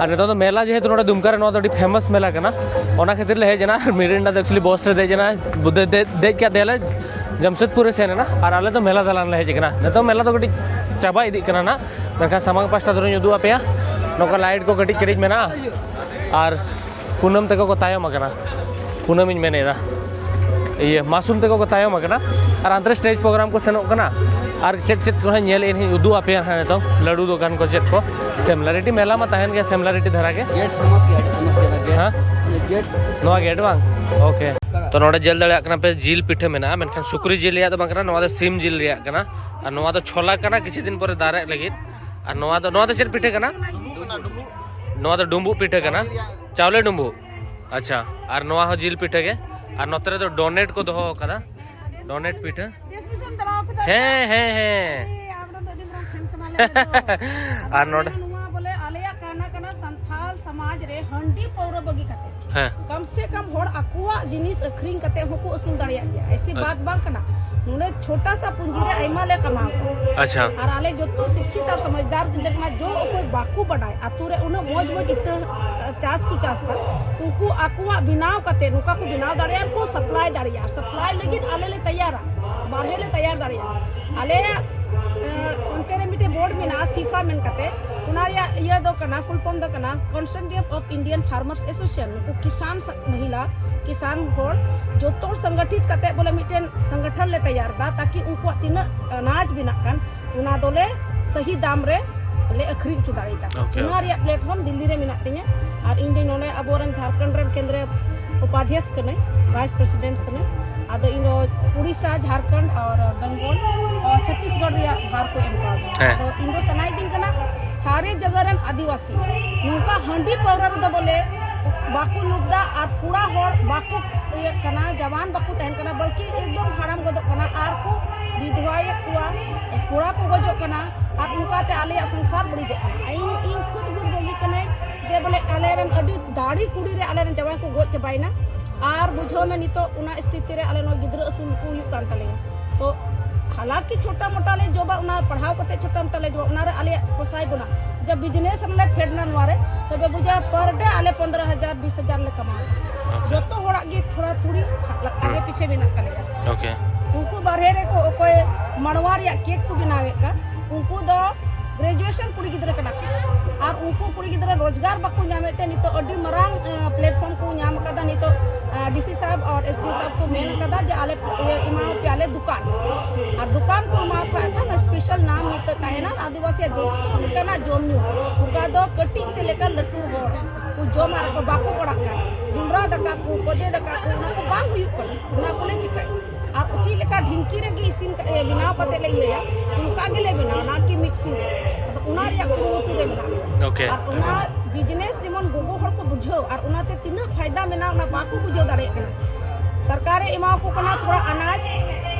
ᱟᱨ ᱱᱤᱛᱚᱜ ᱫᱚ ᱢᱮᱞᱟ ᱡᱮᱦᱮᱛᱩ ᱱᱚᱰᱮ ᱫᱩᱢᱠᱟ ᱨᱮ ᱱᱚᱣᱟ ᱫᱚ ᱟᱹᱰᱤ ᱯᱷᱮᱢᱟᱥ ᱢᱮᱞᱟ ᱠᱟᱱᱟ, ᱚᱱᱟ ᱠᱷᱟᱹᱛᱤᱨ ᱞᱮ ᱦᱮᱡ ᱮᱱᱟ᱾ ᱟᱨ ᱢᱤᱨᱤᱱᱰᱟ ᱫᱚ ᱮᱠᱪᱩᱭᱮᱞᱤ ᱵᱚᱥ ᱨᱮ ᱫᱮᱡ ᱮᱱᱟ, ᱫᱮᱡ, ᱫᱮᱡ, ᱫᱮᱡ ᱠᱟᱛᱮ ᱞᱮ ᱡᱟᱢᱥᱮᱫᱽᱯᱩᱨ ᱨᱮ ᱥᱮᱱ ᱮᱱᱟ, ᱟᱨ ᱟᱞᱮ ᱫᱚ ᱢᱮᱞᱟ ᱫᱟᱬᱟᱱ ᱞᱮ ᱦᱮᱡ ᱟᱠᱟᱱᱟ᱾ ᱱᱤᱛᱚᱜ ᱢᱮᱞᱟ ᱫᱚ ᱠᱟᱹᱴᱤᱡ ᱪᱟᱵᱟ ᱤᱫᱤᱜ ᱠᱟᱱᱟ ᱱᱟᱜ, ᱢᱮᱱᱠᱷᱟᱱ ᱥᱟᱢᱟᱝ ᱯᱟᱥᱴᱟ ᱫᱷᱚᱨᱮᱧ ᱩᱫᱩᱜ ᱟᱯᱮᱭᱟ᱾ ᱱᱚᱝᱠᱟ ᱞᱟᱭᱤᱴ ᱠᱚ ᱠᱟᱹᱴᱤᱡ ᱠᱟᱹᱴᱤᱡ ᱢᱮᱱᱟᱜᱼᱟ, ᱟᱨ ᱯᱩᱱᱟᱹᱢ ᱛᱮᱠᱚ ᱠᱚ ᱛᱟᱭᱚᱢ ᱟᱠᱟᱱᱟ, ᱯᱩᱱᱟᱹᱢᱤᱧ ᱢᱮᱱᱮᱫᱟ, ᱤᱭᱟᱹ, ᱢᱟᱥᱩᱢ ᱛᱮᱠᱚ ᱠᱚ ᱛᱟᱭᱚᱢ ᱟᱠᱟᱱᱟ᱾ ᱟᱨ ᱦᱟᱱᱛᱮ ᱨᱮ ᱥᱴᱮᱡᱽ ᱯᱨᱳᱜᱨᱟᱢ ᱠᱚ ᱥᱮᱱᱚᱜ ᱠᱟᱱᱟ, ᱟᱨ ᱪᱮᱫ ᱪᱮᱫ ᱠᱚ ᱦᱟᱸᱜ ᱧᱮᱞ ᱤᱧ ᱩᱫᱩᱜ ᱟᱯᱮᱭᱟ ᱦᱟᱸᱜ ᱱᱤᱛᱚᱝ, ᱞᱟᱹᱰᱩ ᱫᱚᱠᱟᱱ ᱠᱚ ᱪᱮᱫ ᱠᱚ, ᱥᱮᱢᱞᱟᱨᱤᱴᱤ ᱢᱮᱞᱟ ᱢᱟ ᱛᱟᱦᱮᱱ ᱜᱮᱭᱟ, ᱥᱮᱢᱞᱟᱨᱤᱴᱤ ᱫᱷᱟᱨᱟ ᱜᱮ᱾ ᱜᱮᱴ ᱯᱷᱮᱢᱟᱥ ᱜᱮᱭᱟ, ᱟᱹᱰᱤ ᱯᱷᱮᱢᱟᱥ ᱜᱮᱭᱟ ᱚᱱᱟ ᱜᱮᱴ᱾ ᱦᱮᱸ? ᱚᱱᱟ ᱜᱮᱴ᱾ ᱱᱚᱣᱟ ᱜᱮᱴ ᱵᱟᱝ? ᱳᱠᱮ᱾ ᱛᱚ ᱱᱚᱰᱮ ᱧᱮᱞ ᱫᱟᱲᱮᱭᱟᱜ ᱠᱟᱱᱟ ᱯᱮ, ᱡᱤᱞ ᱯᱤᱴᱷᱟᱹ ᱢᱮᱱᱟᱜᱼᱟ, ᱢᱮᱱᱠᱷᱟᱱ ᱥᱩᱠᱨᱤ ᱡᱤᱞ ᱨᱮᱭᱟᱜ ᱫᱚ ᱵᱟᱝ ᱠᱟᱱᱟ, ᱱᱚᱣᱟ ᱫᱚ ᱥᱤᱢ ᱡᱤᱞ ᱨᱮᱭᱟᱜ ᱠᱟᱱᱟ᱾ ᱟᱨ ᱱᱚᱣᱟ ᱫᱚ ᱪᱷᱳᱞᱟ ᱠᱟᱱᱟ, ᱠᱤᱪᱷᱩ ᱫᱤᱱ ᱯᱚᱨᱮ ᱫᱟᱨᱮᱜ ᱞᱟᱹᱜᱤᱫ᱾ ᱟᱨ ᱱᱚᱣᱟ ᱫᱚ, ᱱᱚᱣᱟ ᱫᱚ ᱪᱮᱫ ᱯᱤᱴᱷᱟᱹ ᱠᱟᱱᱟ? ᱱᱚᱣᱟ ᱫᱚ ᱰᱩᱸᱵᱩᱜ ᱯᱤᱴᱷᱟᱹ ᱠᱟᱱᱟ, ᱪᱟᱣᱞᱮ ᱰᱩᱸᱵᱩᱜ᱾ ᱟᱪᱪᱷᱟ, ᱟᱨ ᱱᱚᱣᱟ ᱦᱚᱸ ᱡᱤᱞ ᱯᱤᱴᱷᱟᱹ ᱜᱮ᱾ ᱟᱨ ᱱᱚᱛᱮ ᱨᱮᱫᱚ ᱰᱚᱱᱮᱴ ᱠᱚ ᱫᱚᱦᱚ ᱟᱠᱟᱫᱟ, ᱰᱚᱱᱮᱴ ᱯᱤᱴᱷᱟᱹ᱾ ᱦᱮᱸ, ᱦᱮᱸ, ᱦᱮᱸ᱾ ᱟᱨ ᱱᱚᱰᱮ ᱱᱚᱣᱟ ᱵᱚᱞᱮ ᱟᱞᱮᱭᱟᱜ ᱠᱟᱱᱟ ᱠᱟᱱᱟ ᱥᱟᱱᱛᱟᱞ ᱥᱚᱢᱟᱡᱽ ᱨᱮ ᱦᱟᱺᱰᱤ ᱯᱟᱹᱣᱨᱟᱹ ᱵᱟᱹᱜᱤ ᱠᱟᱛᱮ ᱦᱮᱸ᱾ ᱠᱚᱢ ᱥᱮ ᱠᱚᱢ ᱦᱚᱲ ᱟᱠᱚᱣᱟᱜ ᱡᱤᱱᱤᱥ ᱟᱹᱠᱷᱨᱤᱧ ᱠᱟᱛᱮ ᱦᱚᱸᱠᱚ ᱟᱹᱥᱩᱞ ᱫᱟᱲᱮᱭᱟᱜ ᱜᱮᱭᱟ᱾ ᱮᱥᱤ ᱟᱪᱪᱷᱟ᱾ ᱵᱟᱛ ᱵᱟᱝ ᱠᱟᱱᱟ, ᱱᱚᱰᱮ ᱪᱷᱳᱴᱟ ᱥᱟ ᱯᱩᱸᱡᱤ ᱨᱮ ᱟᱭᱢᱟ ᱞᱮ ᱠᱟᱢᱟᱣ ᱠᱟᱱᱟ᱾ ᱟᱪᱪᱷᱟ᱾ ᱟᱨ ᱟᱞᱮ ᱡᱚᱛᱚ ᱥᱤᱠᱪᱷᱤᱛ ᱟᱨ ᱥᱚᱢᱟᱡᱽᱫᱟᱨ ᱜᱤᱫᱽᱨᱟᱹ ᱠᱟᱱᱟ, ᱡᱚ ᱚᱠᱚᱭ ᱵᱟᱠᱚ ᱵᱟᱰᱟᱭ, ᱟᱛᱳ ᱨᱮ ᱩᱱᱟᱹᱜ ᱢᱚᱡᱽ ᱢᱚᱡᱽ ᱤᱛᱟᱹ ᱪᱟᱥ ᱠᱚ ᱪᱟᱥ ᱫᱟ, ᱩᱱᱠᱩ ᱟᱠᱚᱣᱟᱜ ᱵᱮᱱᱟᱣ ᱠᱟᱛᱮ ᱱᱚᱝᱠᱟ ᱠᱚ ᱵᱮᱱᱟᱣ ᱫᱟᱲᱮᱭᱟᱜᱼᱟ ᱟᱨ ᱠᱚ ᱥᱟᱯᱞᱟᱭ ᱫᱟᱲᱮᱭᱟᱜᱼᱟ᱾ ᱥᱟᱯᱞᱟᱭ ᱞᱟᱹᱜᱤᱫ ᱟᱞᱮ ᱞᱮ ᱛᱮᱭᱟᱨᱟ, ᱵᱟᱨᱦᱮ ᱞᱮ ᱛᱮᱭᱟᱨ ᱫᱟᱲᱮᱭᱟᱜᱼᱟ᱾ ᱟᱞᱮᱭᱟᱜ ᱮ, ᱚᱱᱛᱮ ᱨᱮ ᱢᱤᱫᱴᱮᱡ ᱵᱳᱨᱰ ᱢᱮᱱᱟᱜᱼᱟ, ᱥᱤᱯᱷᱟ ᱢᱮᱱ ᱠᱟᱛᱮ, ᱚᱱᱟ ᱨᱮᱭᱟᱜ ᱤᱭᱟᱹ ᱫᱚ ᱠᱟᱱᱟ, ᱯᱷᱩᱞ ᱯᱷᱚᱨᱢ ᱫᱚ ᱠᱟᱱᱟ Consortium of Indian Farmers Association᱾ ᱱᱩᱠᱩ ᱠᱤᱥᱟᱱ ᱥᱟ-, ᱢᱚᱦᱤᱞᱟ, ᱠᱤᱥᱟᱱ ᱦᱚᱲ ᱡᱚᱛᱚ ᱦᱚᱲ ᱥᱚᱝᱜᱚᱴᱷᱤᱛ ᱠᱟᱛᱮ ᱵᱚᱞᱮ ᱢᱤᱫᱴᱮᱱ ᱥᱚᱝᱜᱚᱴᱷᱚᱱ ᱞᱮ ᱛᱮᱭᱟᱨ ᱫᱟ, ᱛᱟᱠᱤ ᱩᱱᱠᱩᱣᱟᱜ ᱛᱤᱱᱟᱹᱜ ᱟᱱᱟᱡ ᱢᱮᱱᱟᱜ ᱠᱟᱱ, ᱚᱱᱟ ᱫᱚᱞᱮ ᱥᱟᱹᱦᱤ ᱫᱟᱢ ᱨᱮ ᱞᱮ ᱟᱹᱠᱷᱨᱤᱧ ᱦᱚᱪᱚ ᱫᱟᱲᱮᱭᱟᱜᱼᱟ᱾ Okay, ᱚᱱᱟ okay᱾ ᱨᱮᱭᱟᱜ ᱯᱞᱮᱴᱯᱷᱚᱨᱢ ᱫᱤᱞᱞᱤ ᱨᱮ ᱢᱮᱱᱟᱜ ᱛᱤᱧᱟᱹ᱾ ᱟᱨ ᱤᱧ ᱫᱚ ᱱᱚᱰᱮ ᱟᱵᱚᱨᱮᱱ ᱡᱷᱟᱲᱠᱷᱚᱸᱰ ᱨᱮᱱ ᱠᱮᱱᱫᱨᱤᱭᱚ ᱩᱯᱟᱫᱷᱭᱚᱠᱥ ᱠᱟᱹᱱᱟᱹᱧ, ᱵᱷᱟᱭᱤᱥ ᱯᱨᱮᱥᱤᱰᱮᱱᱴ ᱠᱟᱹᱱᱟᱹᱧ᱾ ᱟᱫᱚ ᱤᱧ ᱫᱚ ᱩᱲᱤᱥᱥᱟ, ᱡᱷᱟᱲᱠᱷᱚᱸᱰ ᱟᱨ ᱵᱮᱝᱜᱚᱞ ᱟᱨ ᱪᱷᱚᱛᱤᱥᱜᱚᱲ ᱨᱮᱭᱟᱜ ᱵᱷᱟᱨ ᱠᱚ ᱮᱢ ᱠᱟᱣᱫᱤᱧᱟ᱾ ᱦᱮᱸ᱾ ᱟᱫᱚ ᱤᱧ ᱫᱚ ᱥᱟᱱᱟᱭᱤᱫᱤᱧ ᱠᱟᱱᱟ, ᱥᱟᱨᱮ ᱡᱟᱭᱜᱟ ᱨᱮᱱ ᱟᱹᱫᱤᱵᱟᱹᱥᱤ ᱱᱚᱝᱠᱟ ᱦᱟᱺᱰᱤ ᱯᱟᱹᱣᱨᱟᱹ ᱨᱮᱫᱚ ᱵᱚᱞᱮ ᱵᱟᱠᱚ ᱞᱩᱴ ᱫᱟ ᱟᱨ ᱠᱚᱲᱟ ᱦᱚᱲ ᱵᱟᱠᱚ ᱤᱭᱟᱹᱜ ᱠᱟᱱᱟ, ᱡᱟᱣᱟᱱ ᱵᱟᱠᱚ ᱛᱟᱦᱮᱱ ᱠᱟᱱᱟ, ᱵᱚᱞᱠᱤ ᱮᱠᱫᱚᱢ ᱦᱟᱲᱟᱢ ᱜᱚᱫᱚᱜ ᱠᱟᱱᱟ ᱟᱨ ᱠᱚ ᱵᱤᱫᱷᱣᱟᱭᱮᱫ ᱠᱚᱣᱟ, ᱠᱚᱲᱟ ᱠᱚ ᱜᱚᱡᱚᱜ ᱠᱟᱱᱟ ᱟᱨ ᱚᱱᱠᱟᱛᱮ ᱟᱞᱮᱭᱟᱜ ᱥᱚᱝᱥᱟᱨ ᱵᱟᱹᱲᱤᱡᱚᱜ ᱠᱟᱱᱟ᱾ ᱤᱧ, ᱤᱧ ᱠᱷᱩᱫ ᱵᱷᱩᱜᱽᱛᱟᱹᱜᱤ ᱠᱟᱹᱱᱟᱹᱧ ᱡᱮ ᱵᱚᱞᱮ ᱟᱞᱮᱨᱮᱱ ᱟᱹᱰᱤ ᱫᱟᱲᱮ ᱠᱩᱲᱤ ᱨᱮ ᱟᱞᱮᱨᱮᱱ ᱡᱟᱶᱟᱭ ᱠᱚ ᱜᱚᱡ ᱪᱟᱵᱟᱭᱮᱱᱟ᱾ ᱟᱨ ᱵᱩᱡᱷᱟᱹᱣ ᱢᱮ, ᱱᱤᱛᱚᱜ ᱚᱱᱟ ᱥᱛᱷᱤᱛᱤ ᱨᱮ ᱟᱞᱮ ᱱᱚᱜᱼᱚᱭ ᱜᱤᱫᱽᱨᱟᱹ ᱟᱹᱥᱩᱞ ᱠᱚ ᱦᱩᱭᱩᱜ ᱠᱟᱱ ᱛᱟᱞᱮᱭᱟ᱾ ᱛᱚ ᱦᱟᱞᱟᱠᱤ ᱪᱷᱳᱴᱟ ᱢᱳᱴᱟ ᱞᱮ ᱡᱚᱵᱟ, ᱚᱱᱟ ᱯᱟᱲᱦᱟᱣ ᱠᱟᱛᱮ ᱪᱷᱳᱴᱟ ᱢᱳᱴᱟ ᱞᱮ ᱡᱚᱵᱟ, ᱚᱱᱟᱨᱮ ᱟᱞᱮᱭᱟᱜ ᱯᱚᱥᱟᱭ ᱵᱚᱱᱟ᱾ ᱡᱟ ᱵᱤᱡᱽᱱᱮᱥ ᱨᱮᱞᱮ ᱯᱷᱮᱰ ᱱᱟ ᱱᱚᱣᱟ ᱨᱮ, ᱛᱚᱵᱮ ᱵᱩᱡᱷᱟᱹᱣ, ᱯᱟᱨ ᱰᱮ ᱟᱞᱮ ᱯᱚᱱᱫᱽᱨᱚ ᱦᱟᱡᱟᱨ, ᱵᱤᱥ ᱦᱟᱡᱟᱨ ᱞᱮ ᱠᱟᱢᱟᱣ ᱮᱫᱟ᱾ Okay᱾ ᱡᱚᱛᱚ ᱦᱚᱲᱟᱜ ᱜᱮ ᱛᱷᱚᱲᱟ ᱛᱷᱩᱲᱤ ᱟᱜᱮ ᱦᱩᱸ᱾ ᱯᱤᱪᱷᱮ ᱢᱮᱱᱟᱜ ᱛᱟᱞᱮᱭᱟ᱾ Okay᱾ ᱩᱱᱠᱩ ᱵᱟᱨᱦᱮ ᱨᱮᱠᱚ ᱚᱠᱚᱭ ᱢᱟᱲᱣᱟ ᱨᱮᱭᱟᱜ ᱠᱮᱠ ᱠᱚ ᱵᱮᱱᱟᱣᱮᱫ ᱠᱟᱱ, ᱩᱱᱠᱩ ᱫᱚ ᱜᱨᱮᱡᱩᱭᱮᱥᱚᱱ ᱠᱩᱲᱤ ᱜᱤᱫᱽᱨᱟᱹ ᱠᱟᱱᱟ ᱠᱚ᱾ ᱟᱨ ᱩᱱᱠᱩ ᱠᱩᱲᱤ ᱜᱤᱫᱽᱨᱟᱹ ᱨᱳᱡᱽᱜᱟᱨ ᱵᱟᱠᱚ ᱧᱟᱢᱮᱫ ᱛᱮ ᱱᱤᱛᱚᱜ ᱟᱹᱰᱤ ᱢᱟᱨᱟᱝ, ᱮ, ᱯᱞᱮᱴᱯᱷᱚᱨᱢ ᱠᱚ ᱧᱟᱢ ᱟᱠᱟᱫᱟ᱾ ᱱᱤᱛᱚᱜ, ᱮ, ᱰᱤ ᱥᱤ ᱥᱟᱦᱮᱵᱽ ᱟᱨ ᱮᱥ ᱰᱤ ᱥᱟᱦᱮᱵᱽ ᱠᱚ ᱢᱮᱱ ᱟᱠᱟᱫᱟ ᱡᱮ ᱟᱞᱮ, ᱤᱭᱟᱹ, ᱮᱢᱟ ᱯᱮᱭᱟᱞᱮ ᱫᱚᱠᱟᱱ᱾ ᱟᱨ ᱫᱚᱠᱟᱱ ᱠᱚ ᱮᱢᱟ ᱠᱚ ᱠᱷᱟᱱ ᱥᱯᱮᱥᱟᱞ ᱱᱟᱢ ᱢᱤᱫᱴᱮᱡ ᱛᱟᱦᱮᱱᱟ, ᱟᱨ ᱟᱹᱫᱤᱵᱟᱹᱥᱤᱭᱟᱜ ᱡᱚᱛᱚ ᱞᱮᱠᱟᱱᱟᱜ ᱡᱚᱢ ᱧᱩ, ᱚᱠᱟ ᱫᱚ ᱠᱟᱹᱴᱤᱡ ᱥᱮ ᱞᱮᱠᱟ ᱞᱟᱹᱴᱩ ᱦᱚᱲ ᱠᱚ ᱡᱚᱢᱟ ᱟᱨ ᱠᱚ ᱵᱟᱠᱚ ᱯᱟᱲᱟᱜ ᱠᱟᱱ, ᱡᱚᱱᱰᱨᱟ ᱫᱟᱠᱟ ᱠᱚ, ᱠᱚᱫᱮ ᱫᱟᱠᱟ ᱠᱚ, ᱚᱱᱟ ᱠᱚ ᱵᱟᱝ ᱦᱩᱭᱩᱜ ᱠᱟᱱᱟ᱾ ᱚᱱᱟ ᱠᱚᱞᱮ ᱪᱤᱠᱟᱹᱭᱟ? ᱟᱨ ᱪᱮᱫ ᱞᱮᱠᱟ ᱰᱷᱤᱝᱠᱤ ᱨᱮᱜᱮ ᱤᱥᱤᱱ ᱠᱟ-, ᱮ, ᱵᱮᱱᱟᱣ ᱠᱟᱛᱮ ᱞᱮ ᱤᱭᱟᱹᱭᱟ, ᱚᱱᱠᱟ ᱜᱮᱞᱮ ᱵᱮᱱᱟᱣᱟ, ᱱᱟ ᱠᱤ ᱢᱤᱠᱥᱤ ᱨᱮ᱾ ᱟᱫᱚ ᱚᱱᱟ ᱨᱮᱭᱟᱜ ᱠᱩᱨᱩᱢᱩᱴᱩ ᱨᱮ ᱢᱮᱱᱟᱜ ᱞᱮᱭᱟ᱾ Okay᱾ ᱟᱨ ᱚᱱᱟ ᱵᱤᱡᱽᱱᱮᱥ ᱡᱮᱢᱚᱱ ᱜᱚᱜᱚ ᱦᱚᱲ ᱠᱚ ᱵᱩᱡᱷᱟᱹᱣ, ᱟᱨ ᱚᱱᱟᱛᱮ ᱛᱤᱱᱟᱹᱜ ᱯᱷᱟᱭᱫᱟ ᱢᱮᱱᱟᱜᱼᱟ, ᱚᱱᱟ ᱵᱟᱠᱚ ᱵᱩᱡᱷᱟᱹᱣ ᱫᱟᱲᱮᱭᱟᱜ ᱠᱟᱱᱟ᱾ ᱥᱚᱨᱠᱟᱨᱮ ᱮᱢᱟ ᱠᱚ ᱠᱟᱱᱟ ᱛᱷᱚᱲᱟ ᱟᱱᱟᱡᱽ,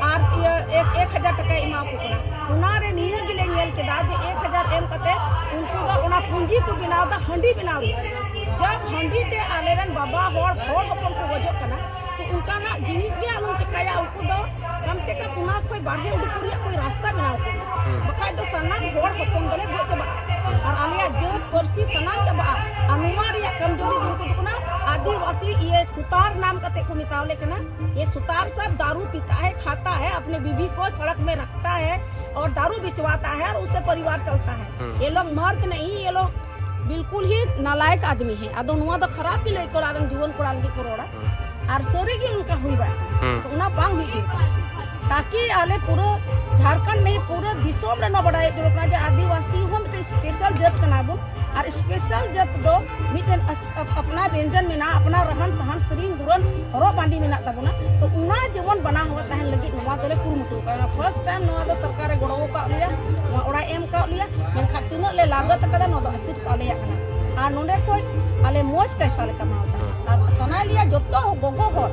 ᱟᱨ ᱤᱭᱟᱹ ᱮᱠ ᱮᱠ ᱦᱟᱡᱟᱨ ᱴᱟᱠᱟᱭ ᱮᱢᱟ ᱠᱚ ᱠᱟᱱᱟ᱾ ᱚᱱᱟ ᱨᱮ ᱱᱤᱭᱟᱹ ᱜᱮᱞᱮ ᱧᱮᱞ ᱠᱮᱫᱟ ᱡᱮ ᱮᱠ ᱦᱟᱡᱟᱨ ᱮᱢ ᱠᱟᱛᱮ ᱩᱱᱠᱩ ᱫᱚ ᱚᱱᱟ ᱯᱩᱸᱡᱤ ᱠᱚ ᱵᱮᱱᱟᱣ ᱮᱫᱟ ᱦᱟᱺᱰᱤ ᱵᱮᱱᱟᱣ ᱨᱮᱭᱟᱜ᱾ ᱡᱟᱵ ᱦᱟᱺᱰᱤ ᱛᱮ ᱟᱞᱮᱨᱮᱱ ᱵᱟᱵᱟ ᱦᱚᱲ, ᱦᱚᱲ ᱦᱚᱯᱚᱱ ᱠᱚ ᱜᱚᱡᱚᱜ ᱠᱟᱱᱟ, ᱛᱚ ᱚᱱᱠᱟᱱᱟᱜ ᱡᱤᱱᱤᱥ ᱜᱮ ᱟᱞᱚᱢ ᱪᱮᱠᱟᱭᱟ᱾ ᱩᱱᱠᱩ ᱫᱚ ᱠᱚᱢ ᱥᱮ ᱠᱚᱢ ᱚᱱᱟ ᱠᱷᱚᱱ ᱵᱟᱨᱦᱮ ᱩᱰᱩᱠ ᱨᱮᱭᱟᱜ ᱠᱚᱭ ᱨᱟᱥᱛᱟ ᱵᱮᱱᱟᱣ ᱠᱚ ᱢᱮ᱾ ᱦᱩᱸ᱾ ᱵᱟᱠᱷᱟᱡ ᱫᱚ ᱥᱟᱱᱟᱢ ᱦᱚᱲ ᱦᱚᱯᱚᱱ ᱫᱚᱞᱮ ᱜᱚᱡ ᱪᱟᱵᱟᱜᱼᱟ᱾ ᱦᱩᱸ᱾ ᱟᱨ ᱟᱞᱮᱭᱟᱜ ᱡᱟᱹᱛ ᱯᱟᱹᱨᱥᱤ ᱥᱟᱱᱟᱢ ᱪᱟᱵᱟᱜᱼᱟ᱾ ᱟᱨ ᱱᱚᱣᱟ ᱨᱮᱭᱟᱜ ᱠᱚᱢᱡᱳᱨᱤ ᱫᱚ ᱩᱱᱠᱩ ᱫᱚ ᱠᱟᱱᱟ ᱟᱹᱫᱤᱵᱟᱹᱥᱤ ᱤᱭᱟᱹ ᱥᱩᱛᱟᱨ ᱱᱟᱢ ᱠᱟᱛᱮ ᱠᱚ ᱢᱮᱛᱟᱣ ᱞᱮ ᱠᱟᱱᱟ, "ᱭᱮ ᱥᱩᱛᱟᱨ ᱥᱟᱵ ᱫᱟᱨᱩ ᱯᱤᱛᱟ ᱦᱮ, ᱠᱷᱟᱛᱟ ᱦᱮ, ᱟᱯᱱᱮ ᱵᱤᱵᱤ ᱠᱚ ᱥᱚᱲᱚᱠ ᱢᱮ ᱨᱟᱠᱷᱛᱟ ᱦᱮ ᱚᱨ ᱫᱟᱨᱩ ᱵᱤᱪᱣᱟᱛᱟ ᱦᱮ ᱚᱨ ᱩᱥᱮ ᱯᱚᱨᱤᱵᱟᱨ ᱪᱟᱞᱛᱟ ᱦᱮ᱾ ᱦᱩᱸ᱾ ᱭᱮ ᱞᱳᱜ ᱢᱟᱨᱫ ᱱᱟᱦᱤ, ᱭᱮ ᱞᱳᱜ ᱵᱤᱞᱠᱩᱞ ᱦᱤ ᱱᱟᱞᱟᱭᱮᱠ ᱟᱫᱢᱤ ᱦᱮ᱾" ᱟᱫᱚ ᱱᱚᱣᱟ ᱫᱚ ᱠᱷᱟᱨᱟᱯ ᱜᱮ ᱞᱟᱹᱭ ᱠᱚᱲᱟ ᱨᱮᱱ ᱡᱩᱣᱟᱹᱱ ᱠᱚᱲᱟ ᱞᱟᱹᱜᱤᱫ ᱠᱚ ᱨᱚᱲᱟ᱾ ᱦᱩᱸ᱾ ᱟᱨ ᱥᱟᱹᱨᱤ ᱜᱮ ᱚᱱᱠᱟ ᱦᱩᱭ ᱵᱟᱲᱟᱜ ᱠᱟᱱᱟ᱾ ᱦᱩᱸ᱾ ᱛᱚ ᱚᱱᱟ ᱵᱟᱝ ᱦᱩᱭ ᱡᱟᱹᱨᱩᱲ ᱠᱟᱱᱟ᱾ ᱛᱟᱠᱤ ᱟᱞᱮ ᱯᱩᱨᱟᱹ ᱡᱷᱟᱲᱠᱷᱚᱸᱰ ᱱᱤᱭᱮ ᱯᱩᱨᱟᱹ ᱫᱤᱥᱚᱢ ᱨᱮ ᱱᱚᱣᱟ ᱵᱟᱰᱟᱭ ᱡᱟᱹᱨᱩᱲ ᱠᱟᱱᱟ ᱡᱮ ᱟᱹᱫᱤᱵᱟᱹᱥᱤ ᱦᱚᱸ ᱢᱤᱫᱴᱮᱱ ᱥᱯᱮᱥᱟᱞ ᱡᱟᱹᱛ ᱠᱟᱱᱟ ᱵᱚᱱ᱾ ᱟᱨ ᱥᱯᱮᱥᱟᱞ ᱡᱟᱹᱛ ᱫᱚ ᱢᱤᱫᱴᱮᱱ ᱟᱥ-, ᱟᱯ-, ᱟᱯᱱᱟ ᱵᱮᱧᱡᱚᱱ ᱢᱮᱱᱟᱜᱼᱟ, ᱟᱯᱱᱟ ᱨᱟᱦᱟᱱ ᱥᱟᱦᱟᱱ, ᱥᱮᱨᱮᱧ ᱫᱩᱨᱟᱹᱱ, ᱦᱚᱨᱚᱜ ᱵᱟᱸᱫᱮ ᱢᱮᱱᱟᱜ ᱛᱟᱵᱚᱱᱟ᱾ ᱛᱚ ᱚᱱᱟ ᱡᱮᱢᱚᱱ ᱵᱟᱱᱟ ᱦᱚᱲ ᱛᱟᱦᱮᱱ ᱞᱟᱹᱜᱤᱫ ᱱᱚᱣᱟ ᱫᱚᱞᱮ ᱠᱩᱨᱩᱢᱩᱴᱩ ᱟᱠᱟᱫᱟ᱾ ᱯᱷᱟᱥᱴ ᱴᱟᱭᱤᱢ ᱱᱚᱣᱟ ᱫᱚ ᱥᱚᱨᱠᱟᱨᱮ ᱜᱚᱲᱚ ᱟᱠᱟᱫ ᱞᱮᱭᱟ, ᱱᱚᱣᱟ ᱚᱲᱟᱜ ᱮ ᱮᱢ ᱟᱠᱟᱫ ᱞᱮᱭᱟ, ᱢᱮᱱᱠᱷᱟᱱ ᱛᱤᱱᱟᱹᱜ ᱞᱮ ᱞᱟᱜᱚᱛ ᱟᱠᱟᱫᱟ ᱱᱚᱣᱟ ᱫᱚ ᱟᱥᱤᱨᱵᱟᱫᱽ ᱟᱞᱮᱭᱟᱜ ᱠᱟᱱᱟ᱾ ᱟᱨ ᱱᱚᱰᱮ ᱠᱷᱚᱱ ᱟᱞᱮ ᱢᱚᱡᱽ ᱯᱚᱭᱥᱟ ᱞᱮ ᱠᱟᱢᱟᱣ ᱮᱫᱟ᱾ ᱟᱨ ᱥᱟᱱᱟᱭ ᱞᱮᱭᱟ ᱡᱚᱛᱚ ᱜᱚᱜᱚ ᱦᱚᱲ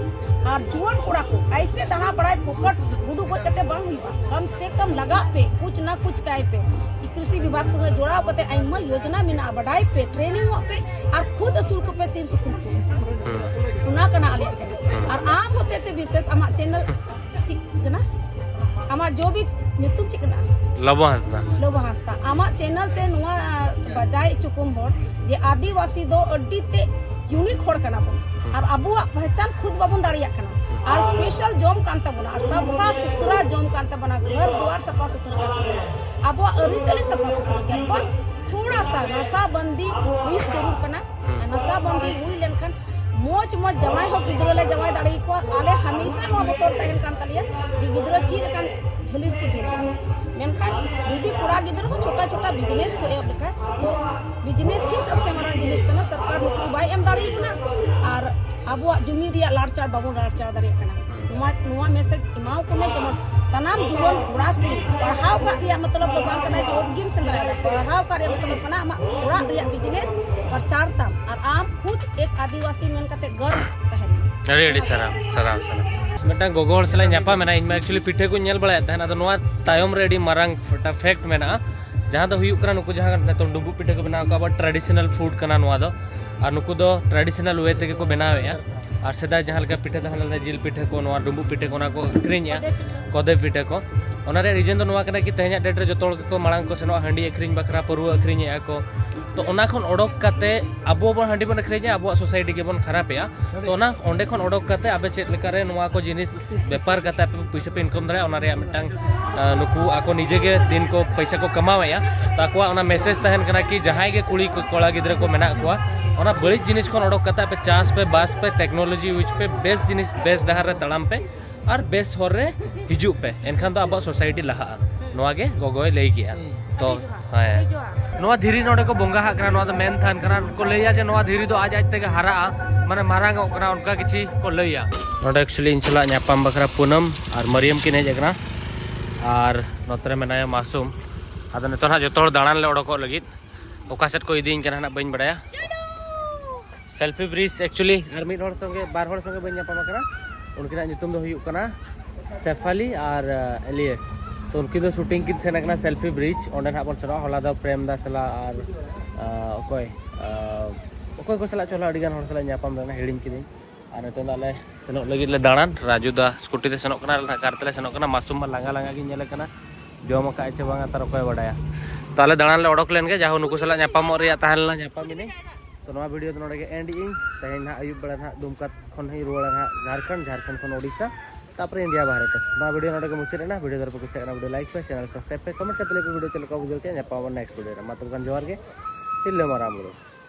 ᱟᱨ ᱡᱩᱣᱟᱹᱱ ᱠᱚᱲᱟ ᱠᱚ ᱟᱭᱥᱮ ᱫᱟᱬᱟ ᱵᱟᱲᱟᱭ ᱯᱷᱚᱠᱚᱴ ᱜᱩᱰᱩ ᱜᱚᱡ ᱠᱟᱛᱮ ᱵᱟᱝ ᱦᱩᱭᱩᱜᱼᱟ᱾ ᱠᱚᱢ ᱥᱮ ᱠᱚᱢ ᱞᱟᱜᱟᱜ ᱯᱮ, ᱠᱩᱪ ᱱᱟ ᱠᱩᱪ ᱠᱟᱭ ᱯᱮ᱾ ᱠᱨᱤᱥᱤ ᱵᱤᱵᱷᱟᱜᱽ ᱥᱚᱸᱜᱮ ᱡᱚᱲᱟᱣ ᱠᱟᱛᱮ ᱟᱭᱢᱟ ᱭᱳᱡᱚᱱᱟ ᱢᱮᱱᱟᱜᱼᱟ, ᱵᱟᱰᱟᱭ ᱯᱮ, ᱴᱨᱮᱱᱤᱝ ᱚᱜ ᱯᱮ ᱟᱨ ᱠᱷᱩᱫ ᱟᱹᱥᱩᱞ ᱠᱚᱯᱮ ᱥᱤᱢ ᱥᱩᱠᱨᱤ ᱠᱚ᱾ ᱦᱩᱸ᱾ ᱚᱱᱟ ᱠᱟᱱᱟ ᱟᱞᱮᱭᱟᱜ ᱠᱟᱹᱢᱤ᱾ ᱦᱩᱸ᱾ ᱟᱨ ᱟᱢ ᱦᱚᱛᱮ ᱛᱮ ᱵᱤᱥᱮᱥ ᱟᱢᱟᱜ ᱪᱮᱱᱮᱞ ᱪᱮᱫ ᱠᱟᱱᱟ? ᱟᱢᱟᱜ ᱡᱚ ᱵᱤ ᱧᱩᱛᱩᱢ ᱪᱮᱫ ᱠᱟᱱᱟ? ᱞᱚᱵᱚ ᱦᱟᱸᱥᱫᱟ᱾ ᱞᱚᱵᱚ ᱦᱟᱸᱥᱫᱟ᱾ ᱟᱢᱟᱜ ᱪᱮᱱᱮᱞ ᱛᱮ ᱱᱚᱣᱟ, ᱟ, ᱵᱟᱰᱟᱭ ᱦᱚᱪᱚ ᱠᱚᱢ ᱦᱚᱲ ᱡᱮ ᱟᱹᱫᱤᱵᱟᱹᱥᱤ ᱫᱚ ᱟᱹᱰᱤ ᱛᱮ ᱤᱭᱩᱱᱤᱠ ᱦᱚᱲ ᱠᱟᱱᱟ ᱵᱚᱱ᱾ ᱦᱩᱸ᱾ ᱟᱨ ᱟᱵᱚᱣᱟᱜ ᱯᱮᱦᱪᱟᱱ ᱠᱷᱩᱫ ᱵᱟᱵᱚᱱ ᱫᱟᱲᱮᱭᱟᱜ ᱠᱟᱱᱟ᱾ ᱟᱨ ᱥᱯᱮᱥᱟᱞ ᱡᱚᱢ ᱠᱟᱱ ᱛᱟᱵᱚᱱᱟ, ᱟᱨ ᱥᱟᱯᱷᱟ ᱥᱩᱛᱨᱟ ᱡᱚᱢ ᱠᱟᱱ ᱛᱟᱵᱚᱱᱟ, ᱜᱷᱚᱨ ᱫᱩᱣᱟᱨ ᱥᱟᱯᱷᱟ ᱥᱩᱛᱨᱟ ᱠᱟᱱ ᱛᱟᱵᱚᱱᱟ, ᱟᱵᱚᱣᱟᱜ ᱟᱹᱨᱤᱪᱟᱹᱞᱤ ᱥᱟᱯᱷᱟ ᱥᱩᱛᱨᱟ ᱜᱮᱭᱟ᱾ ᱵᱟᱥ ᱛᱷᱚᱲᱟ ᱥᱟ ᱱᱟᱥᱟ ᱵᱟᱱᱫᱤ ᱦᱩᱭᱩᱜ ᱡᱟᱹᱨᱩᱲ ᱠᱟᱱᱟ᱾ ᱟᱨ ᱱᱟᱥᱟ ᱵᱟᱱᱫᱤ ᱦᱩᱭ ᱞᱮᱱᱠᱷᱟᱱ ᱢᱚᱡᱽ ᱢᱚᱡᱽ ᱡᱟᱶᱟᱭ ᱦᱚᱸ ᱜᱤᱫᱽᱨᱟᱹ ᱞᱮ ᱡᱟᱶᱟᱭ ᱫᱟᱲᱮ ᱟᱠᱚᱣᱟ᱾ ᱟᱞᱮ ᱦᱟᱢᱮᱥᱟ ᱱᱚᱣᱟ ᱵᱚᱛᱚᱨ ᱛᱟᱦᱮᱱ ᱠᱟᱱ ᱛᱟᱞᱮᱭᱟ ᱡᱮ ᱜᱤᱫᱽᱨᱟᱹ ᱪᱮᱫ ᱞᱮᱠᱟᱱ ᱡᱷᱟᱹᱞᱤ ᱨᱮᱠᱚ ᱡᱷᱟᱹᱞᱤᱜᱼᱟ᱾ ᱢᱮᱱᱠᱷᱟᱱ ᱡᱩᱫᱤ ᱠᱚᱲᱟ ᱜᱤᱫᱽᱨᱟᱹ ᱦᱚᱸ ᱪᱷᱳᱴᱟ ᱪᱷᱳᱴᱟ ᱵᱤᱡᱽᱱᱮᱥ ᱠᱚ ᱮᱦᱚᱵ ᱞᱮᱠᱷᱟᱱ, ᱛᱚ ᱵᱤᱡᱽᱱᱮᱥ ᱦᱤ ᱥᱚᱵᱥᱮ ᱢᱟᱨᱟᱝ ᱡᱤᱱᱤᱥ ᱠᱟᱱᱟ᱾ ᱥᱚᱨᱠᱟᱨ ᱱᱚᱠᱨᱤ ᱵᱟᱭ ᱮᱢ ᱫᱟᱲᱮᱭᱟᱵᱚᱱᱟ᱾ ᱟᱨ ᱟᱵᱚᱣᱟᱜ ᱡᱩᱢᱤ ᱨᱮᱭᱟᱜ ᱞᱟᱲᱪᱟᱲ ᱵᱟᱵᱚᱱ ᱞᱟᱲᱪᱟᱣ ᱫᱟᱲᱮᱭᱟᱜ ᱠᱟᱱᱟ᱾ ᱱᱚᱣᱟ, ᱱᱚᱣᱟ ᱢᱮᱥᱮᱡᱽ ᱮᱢᱟᱣ ᱠᱚ ᱢᱮ, ᱡᱮᱢᱚᱱ ᱥᱟᱱᱟᱢ ᱡᱩᱣᱟᱹᱱ ᱠᱚᱲᱟ ᱠᱩᱲᱤ ᱯᱟᱲᱦᱟᱣ ᱠᱟᱜ ᱨᱮᱭᱟᱜ ᱢᱚᱛᱞᱚᱵ ᱫᱚ ᱵᱟᱝ ᱠᱟᱱᱟ ᱡᱮ ᱚᱛ ᱜᱮᱢ ᱥᱮᱸᱫᱽᱨᱟᱭᱮᱫᱟ᱾ ᱯᱟᱲᱦᱟᱣ ᱠᱟᱜ ᱨᱮᱭᱟᱜ ᱢᱚᱛᱞᱚᱵ ᱠᱟᱱᱟ ᱟᱢᱟᱜ ᱚᱲᱟᱜ ᱨᱮᱭᱟᱜ ᱵᱤᱡᱽᱱᱮᱥ ᱯᱨᱚᱪᱟᱨ ᱛᱟᱢ ᱟᱨ ᱟᱢ ᱠᱷᱩᱫ ᱮᱠ ᱟᱹᱫᱤᱵᱟᱹᱥᱤ ᱢᱮᱱ ᱠᱟᱛᱮ ᱜᱚᱨᱵ ᱛᱟᱦᱮᱱ ᱢᱟ᱾ ᱟᱹᱰᱤ ᱟᱹᱰᱤ ᱥᱟᱨᱦᱟᱣ, ᱥᱟᱨᱦᱟᱣ, ᱥᱟᱨᱦᱟᱣ᱾ ᱢᱤᱫᱴᱟᱝ ᱜᱚᱜᱚ ᱦᱚᱲ ᱥᱟᱞᱟᱜ ᱧᱟᱯᱟᱢ ᱮᱱᱟ᱾ ᱤᱧ ᱢᱟ actually ᱯᱤᱴᱷᱟᱹ ᱠᱚᱧ ᱧᱮᱞ ᱵᱟᱲᱟᱭᱮᱫ ᱛᱟᱦᱮᱱ, ᱟᱫᱚ ᱱᱚᱣᱟ ᱛᱟᱭᱚᱢ ᱨᱮ ᱟᱹᱰᱤ ᱢᱟᱨᱟᱝ ᱢᱤᱫᱴᱟᱝ ᱯᱷᱮᱠᱴ ᱢᱮᱱᱟᱜᱼᱟ, ᱡᱟᱦᱟᱸ ᱫᱚ ᱦᱩᱭᱩᱜ ᱠᱟᱱᱟ ᱱᱩᱠᱩ ᱡᱟᱦᱟᱸ ᱱᱤᱛᱚᱝ ᱰᱩᱸᱵᱩᱜ ᱯᱤᱴᱷᱟᱹ ᱠᱚ ᱵᱮᱱᱟᱣ ᱠᱟᱜᱼᱟ, ᱟᱵᱚᱣᱟᱜ ᱴᱨᱟᱰᱤᱥᱚᱱᱟᱞ ᱯᱷᱩᱰ ᱠᱟᱱᱟ ᱱᱚᱣᱟ ᱫᱚ᱾ ᱟᱨ ᱱᱩᱠᱩ ᱫᱚ ᱴᱨᱟᱰᱤᱥᱚᱱᱟᱞ ᱣᱮ ᱛᱮᱜᱮ ᱠᱚ ᱵᱮᱱᱟᱣᱮᱫᱼᱟ᱾ ᱟᱨ ᱥᱮᱫᱟᱭ ᱡᱟᱦᱟᱸ ᱞᱮᱠᱟ ᱯᱤᱴᱷᱟᱹ ᱛᱟᱦᱮᱸ ᱞᱮᱱᱟ, ᱡᱤᱞ ᱯᱤᱴᱷᱟᱹ ᱠᱚ, ᱱᱚᱣᱟ ᱰᱩᱸᱵᱩᱜ ᱯᱤᱴᱷᱟᱹ ᱠᱚ, ᱚᱱᱟ ᱠᱚ ᱟᱹᱠᱷᱨᱤᱧᱮᱫᱼᱟ, ᱠᱚᱫᱮ ᱯᱤᱴᱷᱟᱹ ᱠᱚ᱾ ᱚᱱᱟ ᱨᱮᱭᱟᱜ ᱨᱤᱡᱮᱱ ᱫᱚ ᱱᱚᱣᱟ ᱠᱟᱱᱟ ᱠᱤ ᱛᱮᱦᱮᱧᱟᱜ ᱰᱮᱴ ᱨᱮ ᱡᱚᱛᱚ ᱦᱚᱲ ᱜᱮᱠᱚ ᱢᱟᱲᱟᱝ ᱠᱚ ᱥᱮᱱᱚᱜᱼᱟ ᱦᱟᱺᱰᱤ ᱟᱹᱠᱷᱨᱤᱧ ᱵᱟᱠᱷᱨᱟ, ᱯᱟᱹᱨᱣᱟᱹ ᱟᱹᱠᱷᱨᱤᱧᱮᱫᱼᱟ ᱠᱚ᱾ ᱛᱚ ᱚᱱᱟ ᱠᱷᱚᱱ ᱚᱰᱚᱠ ᱠᱟᱛᱮ ᱟᱵᱚ ᱵᱚᱱ ᱦᱟᱺᱰᱤ ᱵᱚᱱ ᱟᱹᱠᱷᱨᱤᱧᱟ, ᱟᱵᱚᱣᱟᱜ ᱥᱳᱥᱟᱭᱴᱤ ᱜᱮᱵᱚᱱ ᱠᱷᱟᱨᱟᱯᱮᱜᱼᱟ᱾ ᱛᱚ ᱚᱱᱟ ᱚᱸᱰᱮ ᱠᱷᱚᱱ ᱚᱰᱚᱠ ᱠᱟᱛᱮ ᱟᱵᱮ ᱪᱮᱫ ᱞᱮᱠᱟᱨᱮ ᱱᱚᱣᱟ ᱠᱚ ᱡᱤᱱᱤᱥ ᱵᱮᱯᱟᱨ ᱠᱟᱛᱮ ᱟᱯᱮ ᱯᱩᱭᱥᱟᱹ ᱯᱮ ᱤᱱᱠᱟᱢ ᱫᱟᱲᱮᱭᱟᱜᱼᱟ, ᱚᱱᱟ ᱨᱮᱭᱟᱜ ᱢᱤᱫᱴᱟᱝ, ᱟᱸ, ᱱᱩᱠᱩ ᱟᱠᱚ ᱱᱤᱡᱮ ᱜᱮ ᱫᱤᱱ ᱠᱚ ᱯᱚᱭᱥᱟ ᱠᱚ ᱠᱟᱢᱟᱣᱮᱫᱼᱟ᱾ ᱛᱚ ᱟᱠᱚᱣᱟᱜ ᱚᱱᱟ ᱢᱮᱥᱮᱡᱽ ᱛᱟᱦᱮᱱ ᱠᱟᱱᱟ ᱠᱤ ᱡᱟᱦᱟᱸᱭ ᱜᱮ ᱠᱩᱲᱤ ᱠᱚ, ᱠᱚᱲᱟ ᱜᱤᱫᱽᱨᱟᱹ ᱠᱚ ᱢᱮᱱᱟᱜ ᱠᱚᱣᱟ, ᱚᱱᱟ ᱵᱟᱹᱲᱤᱡ ᱡᱤᱱᱤᱥ ᱠᱷᱚᱱ ᱚᱰᱚᱠ ᱠᱟᱛᱮ ᱟᱯᱮ ᱪᱟᱥ ᱯᱮ, ᱵᱟᱥ ᱯᱮ, ᱴᱮᱠᱱᱳᱞᱚᱡᱤ ᱤᱭᱩᱡᱽ ᱯᱮ, ᱵᱮᱥ ᱡᱤᱱᱤᱥ, ᱵᱮᱥ ᱰᱟᱦᱟᱨ ᱨᱮ ᱛᱟᱲᱟᱢ ᱯᱮ ᱟᱨ ᱵᱮᱥ ᱦᱚᱨ ᱨᱮ ᱦᱤᱡᱩᱜ ᱯᱮ, ᱮᱱᱠᱷᱟᱱ ᱫᱚ ᱟᱵᱚᱣᱟᱜ ᱥᱳᱥᱟᱭᱴᱤ ᱞᱟᱦᱟᱜᱼᱟ᱾ ᱱᱚᱣᱟ ᱜᱮ ᱜᱚᱜᱚᱭ ᱞᱟᱹᱭ ᱠᱮᱜᱼᱟ᱾ ᱛᱚ ᱦᱮᱸ, ᱱᱚᱣᱟ ᱫᱷᱤᱨᱤ ᱱᱚᱰᱮ ᱠᱚ ᱵᱚᱸᱜᱟ ᱦᱟᱜ ᱠᱟᱱᱟ, ᱱᱚᱣᱟ ᱫᱚ ᱢᱮᱱ ᱛᱟᱦᱮᱱ ᱠᱟᱱᱟ, ᱠᱚ ᱞᱟᱹᱭᱟ ᱡᱮ ᱱᱚᱣᱟ ᱫᱷᱤᱨᱤ ᱫᱚ ᱟᱡ ᱟᱡ ᱛᱮᱜᱮ ᱦᱟᱨᱟᱜᱼᱟ, ᱢᱟᱱᱮ ᱢᱟᱨᱟᱝ ᱚᱜ ᱠᱟᱱᱟ, ᱚᱱᱠᱟ ᱠᱤᱪᱷᱤ ᱠᱚ ᱞᱟᱹᱭᱟ᱾ ᱱᱚᱰᱮ actually ᱤᱧ ᱥᱟᱞᱟᱜ ᱧᱟᱯᱟᱢ ᱵᱟᱠᱷᱨᱟ ᱯᱩᱱᱟᱹᱢ ᱟᱨ ᱢᱟᱹᱨᱤᱭᱟᱹᱢ ᱠᱤᱱ ᱦᱮᱡ ᱟᱠᱟᱱᱟ, ᱟᱨ ᱱᱚᱛᱮ ᱨᱮ ᱢᱮᱱᱟᱭᱟ ᱢᱟᱥᱩᱢ᱾ ᱟᱫᱚ ᱱᱤᱛᱚᱜ ᱦᱟᱸᱜ ᱡᱚᱛᱚ ᱦᱚᱲ ᱫᱟᱬᱟᱱ ᱞᱮ ᱚᱰᱚᱠᱚᱜ ᱞᱟᱹᱜᱤᱫ᱾ ᱚᱠᱟ ᱥᱮᱫ ᱠᱚ ᱤᱫᱤᱭᱤᱧ ᱠᱟᱱᱟ ᱦᱟᱸᱜ ᱵᱟᱹᱧ ᱵᱟᱲᱟᱭᱟ᱾ ᱥᱮᱞᱯᱷᱤ ᱵᱨᱤᱡᱽ actually ᱟᱨ ᱢᱤᱫ ᱦᱚᱲ ᱥᱚᱸᱜᱮ, ᱵᱟᱨ ᱦᱚᱲ ᱥᱚᱸᱜᱮ ᱵᱟᱹᱧ ᱧᱟᱯᱟᱢ ᱟᱠᱟᱱᱟ᱾ ᱩᱱᱠᱤᱱᱟᱜ ᱧᱩᱛᱩᱢ ᱫᱚ ᱦᱩᱭᱩᱜ ᱠᱟᱱᱟ ᱥᱮᱯᱷᱟᱞᱤ ᱟᱨ, ᱟᱸ, ᱮᱞᱤᱭᱟᱥ᱾ ᱛᱚ ᱩᱱᱠᱤᱱ ᱫᱚ ᱥᱩᱴᱤᱝ ᱠᱤᱱ ᱥᱮᱱ ᱟᱠᱟᱱᱟ ᱥᱮᱞᱯᱷᱤ ᱵᱨᱤᱡᱽ, ᱚᱸᱰᱮ ᱱᱟᱦᱟᱜ ᱵᱚᱱ ᱥᱮᱱᱚᱜᱼᱟ᱾ ᱦᱚᱞᱟ ᱫᱚ ᱯᱨᱮᱢ ᱫᱟ ᱥᱟᱞᱟᱜ ᱟᱨ, ᱟᱸ, ᱚᱠᱚᱭ, ᱟᱸ, ᱚᱠᱚᱭ ᱠᱚ ᱥᱟᱞᱟᱜ ᱪᱚ ᱦᱚᱞᱟ ᱟᱹᱰᱤ ᱜᱟᱱ ᱦᱚᱲ ᱥᱟᱞᱟᱜ ᱧᱟᱯᱟᱢ ᱞᱮᱱᱟ, ᱦᱤᱲᱤᱧ ᱠᱤᱫᱟᱹᱧ᱾ ᱟᱨ ᱱᱤᱛᱚᱝ ᱫᱚ ᱟᱞᱮ ᱥᱮᱱᱚᱜ ᱞᱟᱹᱜᱤᱫ ᱞᱮ ᱫᱟᱬᱟᱱ᱾ ᱨᱟᱡᱩ ᱫᱟ ᱥᱠᱩᱴᱤ ᱛᱮ ᱥᱮᱱᱚᱜ ᱠᱟᱱᱟ, ᱟᱞᱮ ᱱᱟᱦᱟᱜ ᱠᱟᱨ ᱛᱮᱞᱮ ᱥᱮᱱᱚᱜ ᱠᱟᱱᱟ᱾ ᱢᱟᱥᱩᱢ ᱢᱟ ᱞᱟᱸᱜᱟ ᱞᱟᱸᱜᱟ ᱜᱤᱧ ᱧᱮᱞᱮ ᱠᱟᱱᱟ, ᱡᱚᱢ ᱟᱠᱟᱫ ᱟᱭ ᱪᱮ ᱵᱟᱝᱟ ᱛᱟᱨ ᱚᱠᱚᱭ ᱵᱟᱰᱟᱭᱟ᱾ ᱛᱚ ᱟᱞᱮ ᱫᱟᱬᱟᱱ ᱞᱮ ᱚᱰᱚᱠ ᱞᱮᱱ ᱜᱮ, ᱡᱟᱦᱳ ᱱᱩᱠᱩ ᱥᱟᱞᱟᱜ ᱧᱟᱯᱟᱢᱚᱜ ᱨᱮᱭᱟᱜ ᱛᱟᱦᱮᱸ ᱞᱮᱱᱟ, ᱧᱟᱯᱟᱢ ᱮᱱᱟᱹᱧ᱾ ᱛᱚ ᱱᱚᱣᱟ ᱵᱷᱤᱰᱤᱭᱳ ᱫᱚ ᱱᱚᱰᱮ ᱜᱮ ᱮᱱᱰ ᱮᱫ ᱟᱹᱧ᱾ ᱛᱮᱦᱮᱧ ᱱᱟᱦᱟᱜ ᱟᱹᱭᱩᱵ ᱵᱮᱲᱟ ᱱᱟᱦᱟᱜ ᱫᱩᱢᱠᱟ ᱠᱷᱚᱱ ᱦᱚᱸᱧ ᱨᱩᱣᱟᱹᱲᱟ ᱱᱟᱦᱟᱜ ᱡᱷᱟᱲᱠᱷᱚᱸᱰ, ᱡᱷᱟᱲᱠᱷᱚᱸᱰ ᱠᱷᱚᱱ ᱳᱰᱤᱥᱟ, ᱛᱟᱨᱯᱚᱨᱮ ᱤᱱᱰᱤᱭᱟ ᱵᱟᱦᱨᱮ ᱛᱮ᱾ ᱱᱚᱣᱟ ᱵᱷᱤᱰᱤᱭᱳ ᱱᱚᱰᱮ ᱜᱮ ᱢᱩᱪᱟᱹᱫ ᱮᱱᱟ᱾ ᱵᱷᱤᱰᱤᱭᱳ ᱫᱚ ᱟᱞᱚ ᱯᱮ ᱠᱩᱥᱤᱭᱟᱜ ᱠᱟᱱᱟ, ᱵᱷᱤᱰᱤᱭᱳ ᱞᱟᱭᱤᱠ ᱯᱮ, ᱪᱮᱱᱮᱞ ᱥᱟᱵᱥᱠᱨᱟᱭᱤᱵ ᱯᱮ, ᱠᱚᱢᱮᱱᱴ ᱠᱟᱛᱮ ᱞᱟᱹᱭ ᱯᱮ ᱵᱷᱤᱰᱤᱭᱳ ᱪᱮᱫ ᱞᱮᱠᱟ ᱵᱩᱡᱷᱟᱹᱣ ᱠᱮᱫᱟ᱾ ᱧᱟᱯᱟᱢ ᱟᱵᱚᱱ ᱱᱮᱠᱥᱴ ᱵᱷᱤᱰᱤᱭᱳ ᱨᱮ᱾ ᱢᱟ ᱛᱚᱵᱮ ᱠᱷᱟᱱ ᱡᱚᱦᱟᱨ ᱜᱮ, ᱛᱤᱨᱞᱟᱹ ᱢᱟᱨᱟᱝ ᱵᱩᱨᱩ᱾